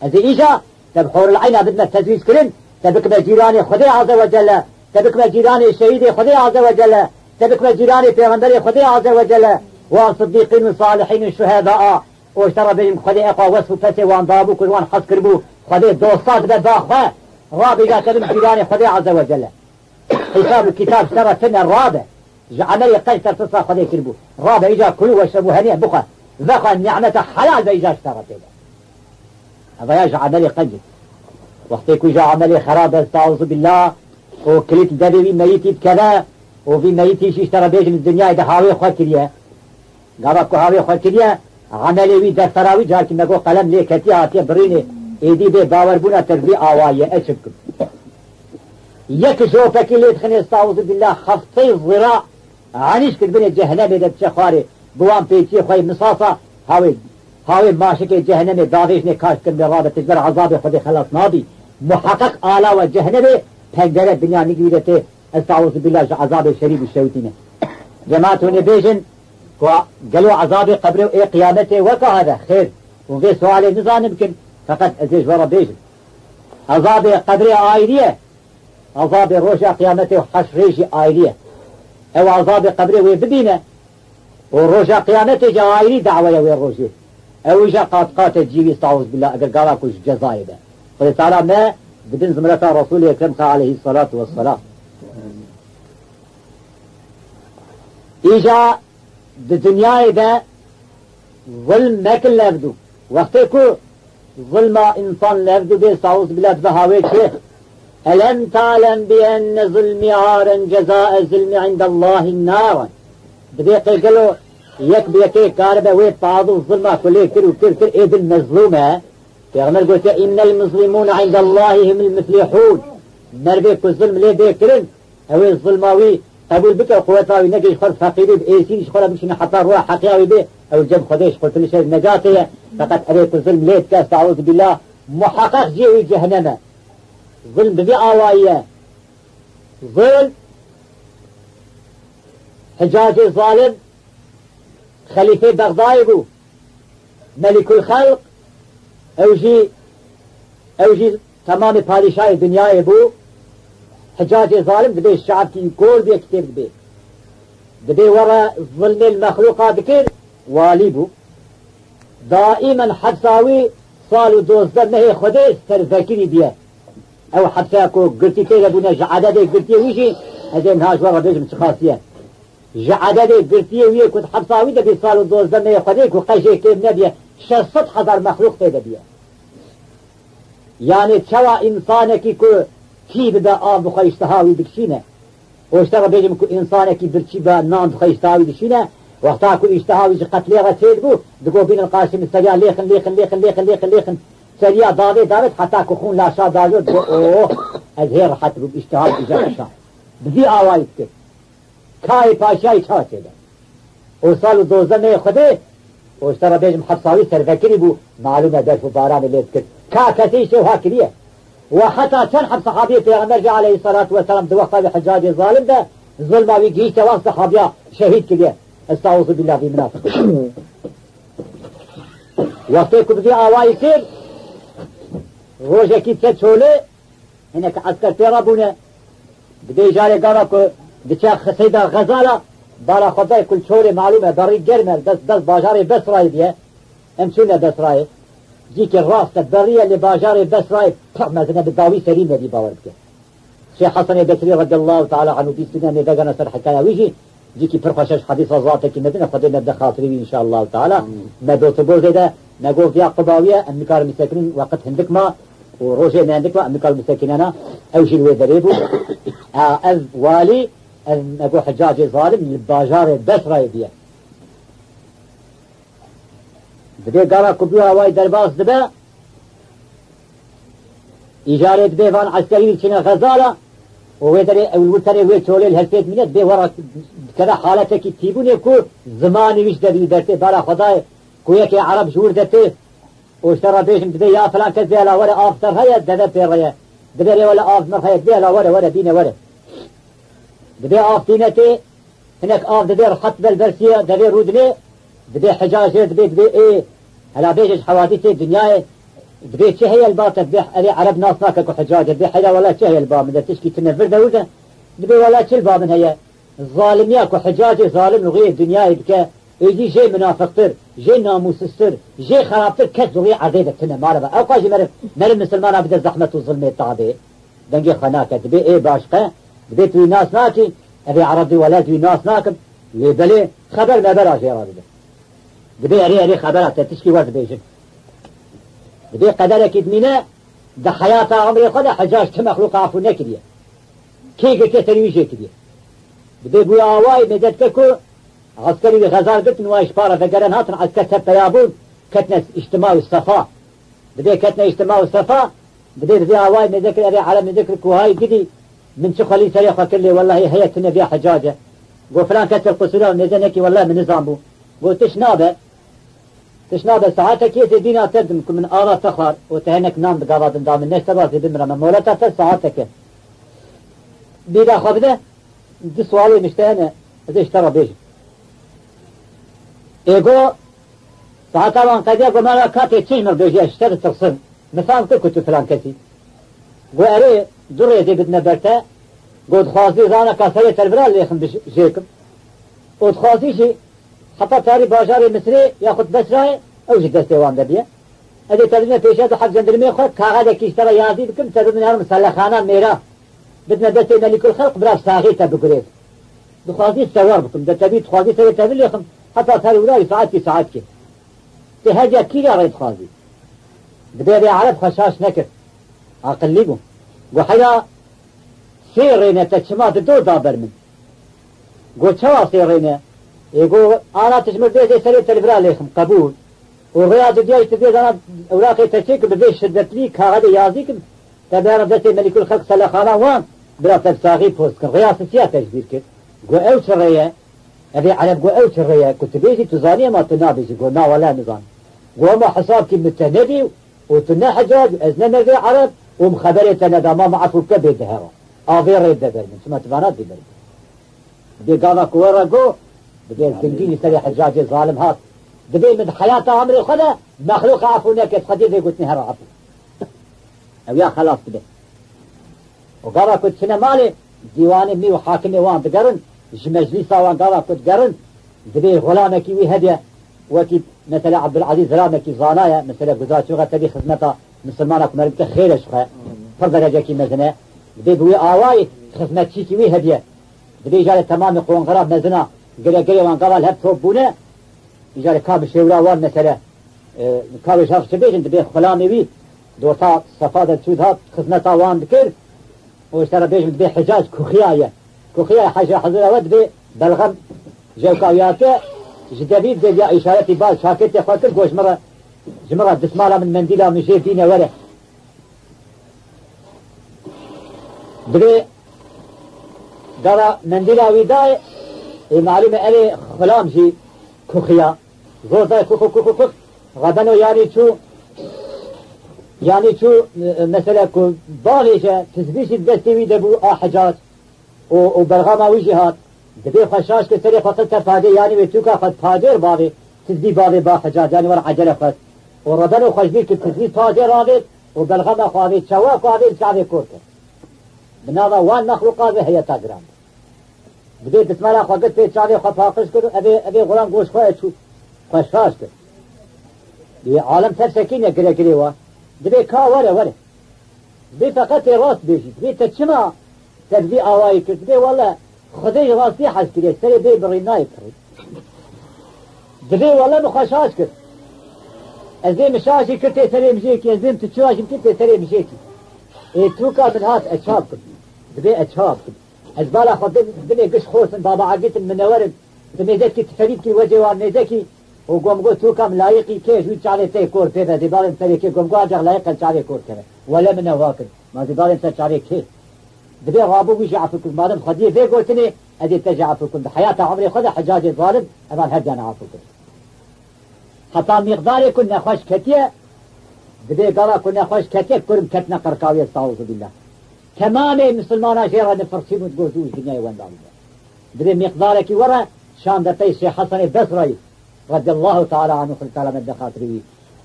Ez ê îja te bi horil eyna bidime tezwîc kirin, te bikime cîranê Xwedê Azze ve Celle, te bikime cîranê şehîdê Xwedê Azze ve Celle, te bikime cîranê pêxemberê Xwedê Azze ve Celle, wan siddîqîn û salihîn û şuheda a, û ji te re bêjim Xwedê eqa wesf û pesê wan dabû ku ji wan hez kiribû, Xwedê dosta dibe ba xwe, rabêja te bim cîranê Xwedê Azze ve Celle. Hîsab û kîtab ji te re tune rabe. Ji emelê qenc te tirsa Xwedê kiribû. Rabe îca kulû weşrebû henî bixwe. Vexwe nîmeta helal be îca ji te re tê de. Ev ya ji emelê qenc e. Wextê ku îca emelê xerab e, estağfirullah, û kilît devê wî meyitî dikeve û vî meyitî jî ji te re bêjin dinyayê de hawê xwe kiriye. Gava ku hawê xwe kiriye, emelê wî, deftera wî, carkî me got qelem lê ketiye, hatiye birînê, êdî bê bawerbûna te bi vî awayî ye, ez çi bikim? Yek jopekî lê dixinê, estağfirullah, heftê zira enîşt di binê cehenemê de diçe xwarê, bi wan pêçiyê xwe yê misasa, hawê, hawê maşikê cehenemê davêjinê kaş dikin bê rabe, tu ji ber ezabê Xwedê xelas nabî. Muheqeq alawa cehenemê pencere dinya nigî wî de tê. Estağfirullah ji ezabê şerî bû şewitîne. Cemaat hûn ê bêjin ku gelo ezabê qebrê û ê qiyametê weka hev e? Xêr. Hûn vê sualê nizanin bikin. Feqet ez ê ji we re bêjim. Ezabê qebrê ayrî ye. Ezabê roja qiyametê û heşrê jî ayrî ye. Ew ezabê qebrê wê bibîne. Û roja qiyametê jî ayrî dawa ye wê rojê. Ew jî qat qate cî wî, estağfirullah, eger gava ku ji cezayê be. Xwedê Teala me bidin zimreta Resûlê Ekrem xe aleyhisselatu vesselam. Îja di dinyayê de zulm mekin levdû. Wextê ku zulma însan levdû bê, estağfirullah, dibe havê çi? Elem ta'lem bi enne zulmi aren ceza zulmi indallahi naran. Dibê qê gelo yek bi yekê karibe wê pazû zulma ku lê kir û kir kir ê din mezlûm e? Pêxember gotiye, innel muzlimûne indallahî humul muflihûn. Merivê ku zulm lê bê kirin, ew ê zulma wî qebûl bike û quweta wî neke, ji xwe feqîrî bi êsî ji xwe re bişîne heta roja heqiya wî bê, ew cem Xwedê ji qurtulişê necatê ye. Feqet ew ê ku zulm lê dike, estağfirullah, muheqeq cihê wî cehennem e. Zulm bi vî awayî ye. Zulm, Hicacê zalim, xelîfê Bexdayê bû. Melikul Xelq, ew jî, ew jî temamê padîşahê dinyayê bû. Hicacê zalim dibê şeabkî kor bûye, kitêb dibê. Dibê were zilmê li mexlûqa dikir, walî bû. Daîmen hepsa wî sal û dozdeh mehê Xwedê servekirî bûye. Ew hepseya ku girtî tê de bûne, ji ededê girtiyê wî jî ez ê niha ji we re bêjim çiqasî ye. Ji ededê girtiyê wî yê ku di hepsa wî de bî sal û dozdeh mehê Xwedê ku qe jê kêm nebiye, şeş sed hezar mexlûq tê de biye. Yanê çawa însanekî ku tî bibe av bi xwe îştiha wî dikişîne. Û ji te re bêjim ku însanekî birçî be nan dixwe îştiha wî dişîne, wexta ku îştiha wî ji qetlê re çêdibû, digot bînin qaşê min seriya lêxin, lêxin, lêxin, lêxin, lêxin, lêxin. Seriya davê davêt heta ku xûn laşa dajot, digot, oh, ez hê rehet bûm, îştiha wî îja dişa. Bi vî awayî dikir. Kayê paşiyayî çawa çêbe? Û sal û dozdeh mehê Xwedê, û ji te re bêjim hepsa wî servekirî bû, malûm e berf û baranê lê dikir. Ka kesê îşê wiha kiriye. Û heta çend heb sehabiyê Pêxember jî aleyhisselatu vesselam di wexta wî Hicacê zalim de, zulma wî gihîşte wext sehabiya şehîd kiriye. Estağfirullah, vî minafiq. Wextê ku bi vî awayî kir, rojekî diçe çolê, hinek esker pê re bûne. Dibê îcarê gava ku diçe Xiseyda Xezala, bala Xwedayê ku li çolê malûm e, berî germ e, dest, dest bajarê Besrayê diye. Em çûne Besrayê. Cîkê rast e, berî ye, lê bajarê Besrayê pir mezin e, bi dawî serî nedî, bawer bike. Şêx Hesenê Besrî radiyallahu teala anhu bîst sene vegana ser hikaya wî jî, cîkî pir xweş e, ji hedîsa zatekî mezin e, Xwedê me bide xatirê wî înşallahu teala. Amîn. Me dotibozê de, me got ya Qubawiye, em nikarin bisekinin, weqit hindik ma û rojê me hindik ma, em nikarin bisekinena, ew jî li wê derê bû. A, ev walî, ev me got Hicacê zalim li bajarê Besrayê diye. Dibê gava ku bû awayî derbas dibe, îcarê dibê van eskerî diçine Xezala û wê derê ew li wir tenê wê çolê li hersê dimîne, dibê were dikeve haletekî tîbûnê ku zimanê wî ji devî dertê bala Xwedayê ku yekê Ereb ji wir de tê û ji te re bêjim dibê ya filan kes dê hela were av ser heye, deve pê re ye. Dibê rê wele av mir heye, dibê hela were, were, bîne were. Dibê av tîne tê, hinek av didê rehet bel bersiya devê rûdinê, dibê Hicacê, dibê, dibê ê, hela bêje ji hewadîsê dinyayê, dibê çi heye li ba te, dibê erê Ereb nas nake ku Hicacê, dibê heyra wela çi heye li ba min de, tişkî tune vir de wir de, dibê wela çi li ba min heye. Zalimiya ku Hicacê zalim li rûyê dinyayê dike, êdî jê minafiqtir, jê namûsiztir, jê xerabtir kes li rûyê erdê de tune mare be. Ew qas jî meriv, meriv misilmana bide zehmet û zilmê tadê. Dengê xwe nake. Dibê ê başqe, dibê tu wî nas nakî, ev ê Ereb dê wele tu wî nas nakim. Lê belê xeber mebera jê re dide. Dibê erê erê xebera te tişkî wer dibêjin. Dibê qederekî dimîne, di heyata emrê xwe de Hecac ti mexlûqa efû nekiriye. Kê girtiye serî wî jê kiriye. Dibê bûye awayî mêze dike ku eskerî wî Xezal girtin, wa ji para vegeran hatin, esker tev peya bûn, ketine îctima û sefa. Dibê ketine îctima û sefa, dibê bi vê awayî mêze kir, erê Ereb mêze kir ku hay gidî, min çi xwelî serê xwe kir, lê wellahî heye tune vê Hecac e. Got filan kes li qusûra mêze nekî, wellahî min nizanbû. Got tiş nabe. Tişt nabe, saetekê zê dîna te dim ku min ava te xwar û te hinek nan bi gava din da min, ne seba zê bimire me, moleta te saeteke. Bîra xwe bide, du sualê min ji te hene, ez ê ji te re bêjim. Ê go, saeta wan qediya, go, me re katê çi ji min re bêjî, ez ji te ditirsim. Min fam kir ku tu filan kesî. Go, erê, du rêzê bidime ber te. Go, dixwazî raneka serê te li vira lêxim bi jêkim. Û dixwazî jî Heta tarî bajarê Misirê yaxud Besrayê, ew jî destê wan de bûye. Ez ê te bidime pêşiya du heb cendirmê xwe, kaxedekî ji te re yazî dikim, te bibîne herim selexana mêra. Bidime destê Melîkul Xelq, bira bi saxî te bigurêt. Dixwazî sewar bikim, de tevî dixwazî serê te bilêxim, heta ser wira wî saetkî saetkê. Tê her ca kî re rê dixwazî? Dibê vê Ereb xwe şaş nekir. Aqillî bû. Got, heyra sê rê ne, te çima dido da ber min? Got, çawa sê rê ne? Ê got, ana tu ji min bêjê serê te li vira lêxim, qebûl. Û rêya didiyayî tu dê zana ewraqê te çêkim, bi vê şiddetlî kaxedê yazî kim, te bihêrim destê Melîkul Xelq selexana wan, bira te bi saxî post kin. Rêya sisiya te ji bîr kir. Got, ew çi rê ye? Evê Ereb got, ew çi rê ye? Ku tu bêjî tu zanî, ema tu nabêjî. Got, na wele nizanim. Got, ema hesab kî min te nedî û tu ne Hecac, ez ne mervê Ereb û min xeberê te neda, ma min efû bike bê dihera. A vê rê de ber min, çima tu vana dê ber min? Dê gava ku we re got, dibê dingî li serê Hecacê zalim hat. Dibê min di heyata emrê xwe de mexlûqa efû neket, Xwedê vê gotinê here efû. Ew ya xelas dibe. Û gava ku diçine malê, dîwanê mî û hakimê wan digerin, ji meclîsa wan gava ku digerin, dibê xulamekî wî hebe, wekî mesela Ebdulezîz zilamekî zana ye, mesela Guzaçoxa tevî xizmeta misilmana ku meriv dike xêr e ji xwe, pir derecekî mezin e, dibê bi wî awayî xizmetçîkî wî hebe. Dibê îcarê temamê qonxira mezina giregirê wan gava li hev top bûne, îcarê ka bi şêwira wan mesele, e, ka wê ji hev çi bêjin, dibê xulamê wî di orta sefa de çû dihat xizmeta wan dikir û ji te re bêjin dibê Hecac kuxiya ye. Kuxiya ye, hejra hezira we dibê belxem ji ewka wî hate, ji devî dibê ya îşaretî bal çaketê xwe kir, got ji min re, ji min re dismala min, mendîla min jê bîne were. Dibê gava mendîla wî dayê, ê malûm e, ev ê xulam jî kuxiya. Zor dayê kux û kux û kux. Rebeno yanî çû, yanî çû, e, mesela ku bavêje, tizbî jî destê wî de bû a Hecac. û, û berxama wî jî hat. Dibê xwe şaş kir, serê xwe xilte padê, yanî wê tûka xwe padêr bavê, tizbî bavê ba Hecac, yanî were ecele xwest. Û rebeno xwe ji bîr kir, tizbî padêr avêt û berxama xwe avêt çawa ku avêt çavê kor kir. Bi nava wan mexlûqat ve heyeta giran bû. Dibê dismala xwe girt pê çavê xwe paqij kir û evê, evê xulam goş xwe çû. Xwe şaş kir. Dibê alem tev sekîne giregirê wa. Dibê ka were, were. Dibê feqet tê rast bêjî. Dibê te çima te bi vî awayî kir? Dibê wele Xwedê ji rastî hez kiriye. Serê bê birî nayê kirî. Dibê wele min xwe şaş kir. Ez dê min şaşî kir tê serê mijêkî. Ez dê min tu çawa jî bikî tê serê mijêkî. Ê tûka min hat ez çav kim. Dibê ez çav kim. Ez bala xwe bin, binê giş xorsin, baba agîtin minewerin. Di mêzekî tiferî dikî wecê wan mêzekî û gom got tûka min layiqî kê ji wî çavê tê kor pê ve, zîbalên serê kê gom got ancak layiq e çavê kor keve. Wele min ew hakin. Ma zîbalên ser çavê kê? Dibê rabû wî jî efû kir. Madem Xwediyê vê gotinê, ez ê te jî efû kim. Di heyata emrê xwe de Hecacê zalim, evan her diyan efû kir. Heta miqdarê ku nexweş ketiye, dibê gava ku nexweş ketiye, kurm ketine qirkawiyê, estağfirullah. Temamê misilmana jê re nifirçîn û digot ji dinyayê wenda bûne. Dibê miqdarekî were şande pey Şêx Hesenê Besrayî, radiyallahu teala anhu, Xwedê teala me bide xatirê wî.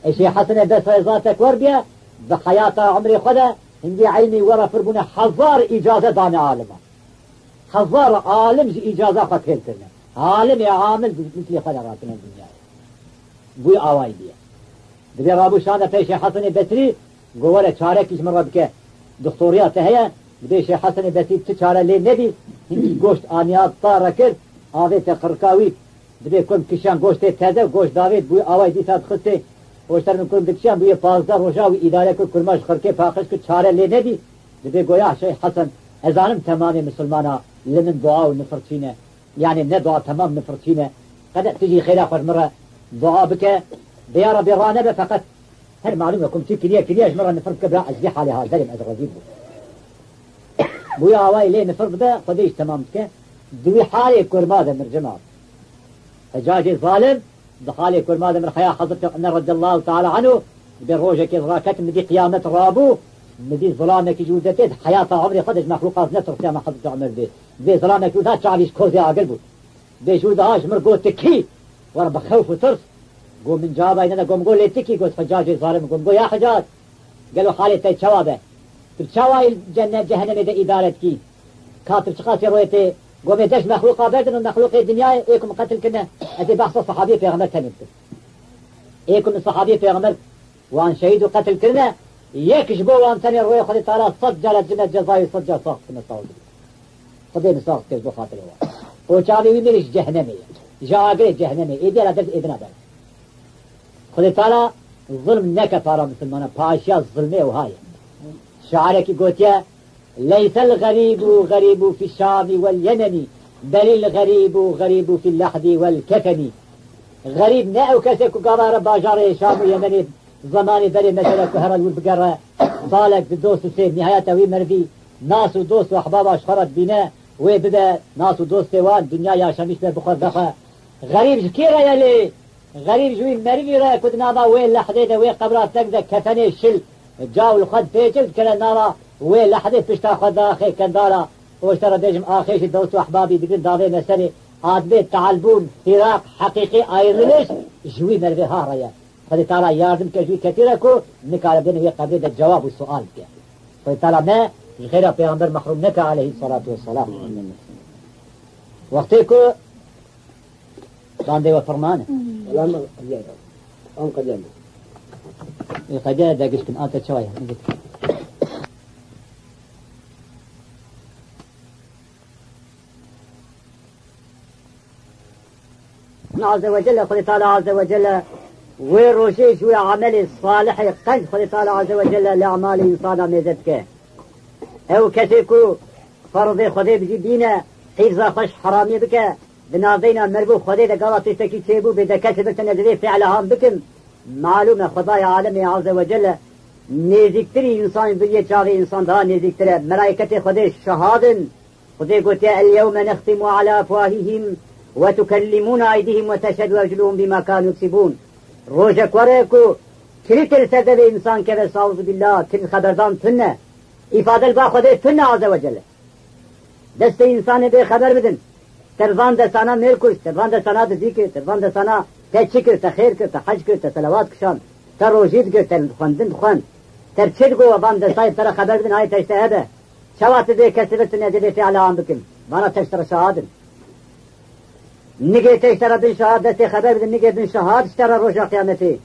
Ê Şêx Hesenê Besrayî zatek wer bûye, bi heyata emrê xwe de hingî ilmî were pir bûne, hezar îcaze dane alima. Hezar alim ji îcaza xwe têl kirine. Alimê amil bi mislê xwe de ratine dinyayê. Bûyî awayî bûye. Dibê rabû şande pey Şêx Hesenê Besrî, got were çarekî ji min re bike. Doxtoriya te heye? Dibê Şêx Hesenê Besrî ti çare lê nedî, hinkî goşt aniya ta re kir, avête qirika wî. Dibê kurm kişan goştê teze û goşt davêt, bûyî awayî dîsa dixistê. Goşter min kurm dikişan, bûyê pazdeh roja wî îdare kir, kurma ji qirkê paqij kir, çare lê nedî. Dibê goya Şêx Hesen, ez zanim temamê misilmana li min dua û nifirçî ne. Yanî ne dua, temam nifirçî ne. Qede tu jî xêra xwe ji min re dua bike. Dê ya Rebê ranebe feqet. Her malûm e ku min tu kiriye, kiriye ji min re nifir bike, bira ez vî halê hazirîm, ez rezîl bûm. Bûye awayî lê nifir dibe, Xwedê jî temam dike. Di wî halê kurma de mircima. Hecacê zalim, di halê kurma de mir heya Hezretî Omer radiyallahu teala anhu, dibê rojekê raket, min dî qiyamet rabû, min dî zilamekî ji wir dertê, di heyata emrê xwe de ji mexlûqat netirsiya me Hezretî Omer dibê. Dibê zilamekî wir da çavî ji kozê agir bû. Dibê ji wir daha ji mir got, tu kî? Were bi xewf û tirs. Got, min cevabay neda, got, min got, lê tu kî? Got, Hecacê zalim. Got, min got, ya Hecac, gelo halê te çawa be? Tu çawa li cenne-, cehennemê de îdare dikî? Ka tu çiqasê royê tê, gomê deş mexlûqa berdin û mexlûqê dinyayê ê ku min qetil kirine. Ez ê behsa sehabiyê Pêxember tenê bikim. Ê ku min sehabiyê Pêxember wan şehîd û qetil kirine, yek ji bo wan tenê rûyê Xwedê Teala sed cara cime cezayê sed cara sax dikine sawzî. Xwedê min sax dike ji bo xatirê wan. Û çavê wî mêrê ji cehenemê ye. Ji agirê cehenemê. Êdî ra dest êdina ber. Xwedê Teala zulm neke para misilmana, paşiya zulmê wiha ye. Şairekî gotiye, "Leysel xerîbu xerîbu fî şamî wel yemeni, belil xerîbu xerîbu fî lehdi wel kefenî." Xerîb ne ew kesê ku gava re bajarê Şam û Yemenê zemanê berê mesela ku here li wir bigere, salek di dost û sê nihayeta wî merivî nas û dost û ehbaba ji xwe re dibîne, wê bibe nas û dostê wan, dinya yaşamîş be bi xwe vexwe. Xerîb ji kê re ye lê? Xerîb ji wî merivî re ku di nava wê lehdê de, wê qebra teng de kefenê şil, caw li xwe dipêçe û dikeve nava wê lehdê pişta xwe daxê kendara. Û ji te re bêjim axê jî dost û ehbabî digrin davêne serê, a dibê teelbûn, firaq, heqîqî ayriliş ji wî merivê ha re ye. Xwedê Teala yardim ke ji wî kesî re ku nikare bêne wê qebrê de cewab û sual bike. Xwedê Teala me ji xêra Pêxember mehrum neke aleyhî salatu vesselam. Wextê ku bandê we firman e. Selam qediya. Am qediya. Ê qediya de giş kin, ate çawa ye? Azze ve Celle, Xwedê Teala Azze ve Celle wê rojê ji wê amelê salihê qenc Xwedê Teala Azze ve Celle li emalê insana mêze dike. Ew kesê ku ferzê Xwedê bi jî bîne, hîrza xwe ji heramiyê bike, di navbeyna meriv û Xwedê de gava tiştekî çêbû bê de kesê bistine divê fi'la han bikim, malûm e Xwedaya alemê Azze ve Celle nêzîktirî însan, bi yê çavê însan daha nêzîktir e. Melaîketê Xwedê şahad in. Xwedê gotiye, "El-yewme nextimu ala efwahihim ve tukellimuna eydihim ve teşhedu erculuhum bima kanu yeksibun." Rojek were ku kilîtê li ser devê însan keve, estağfirullah, kilît xeberdan tune. Îfade li ba Xwedê tune Azze ve Celle. Destê însanê bê xeber bidin. Te bi van destana mêr kuşt, te bi van destana dizî kir, te bi van destana te çi kir, te xêr kir, te hec kir, te selawat kişand, te rojî digir, te xwendin dixwend. Te bi çi digot, van destayê te re xeber bidin, hayê te ji te hebe. Çawa tu dê kesê ve tu nedê vê fi'la an bikin? Vana te ji te re şahad in. Nigê te ji te re bin şahad, destê xeber bidin, nigê bin şahad ji te re roja qiyametê.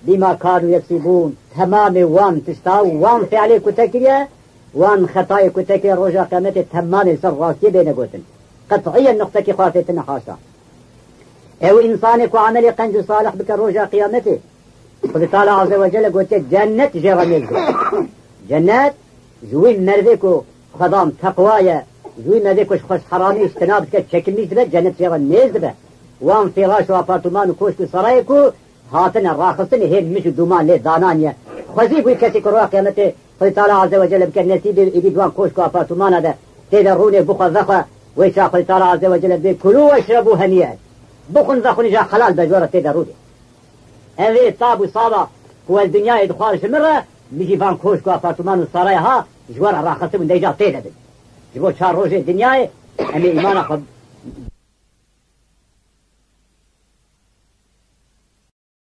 Bîma kanu yeksîbûn, temamê wan tişta û wan fi'lê ku te kiriye, wan xetayê ku te kiriye roja qiyametê temamê li ser rastiyê bêne gotin. Qet'iyen nuqtekî xwe tê tine haşa. Ew însanê ku emelê qenc û salih bike roja qiyametê, Xwedê Teala Azze ve Celle gotiye, cennet jê re nêz dibe. Cennet ji wî merivê ku xwedan teqwa ye, ji wî merivê ku ji xwe ji heramî îştina dike, çekinmîş dibe, cennet jê re nêz dibe. Wan fêraş û apartûman û koşk û sarayê ku hatine raxistinê hê mij û dûman lê dananiye. Xwezî bûyî kesê ku roja qiyametê Xwedê Teala Azze ve Celle bike nesîbê êdî di wan koşk û apartûmana de tê de rûnê bixwe vexwe, wê çax Xwedê Teala Azze ve Celle bê kulû weşrebû henîyen. Bixwin vexwin îja helal be ji we re tê de rûnê. Ev ê tab û saba ku ez dinyayê dixwar ji min re, min jî van koşk û apartûman û saraya ha ji we re raxistibûn, de îja tê de bin. Ji bo çar rojê dinyayê em ê îmana xwe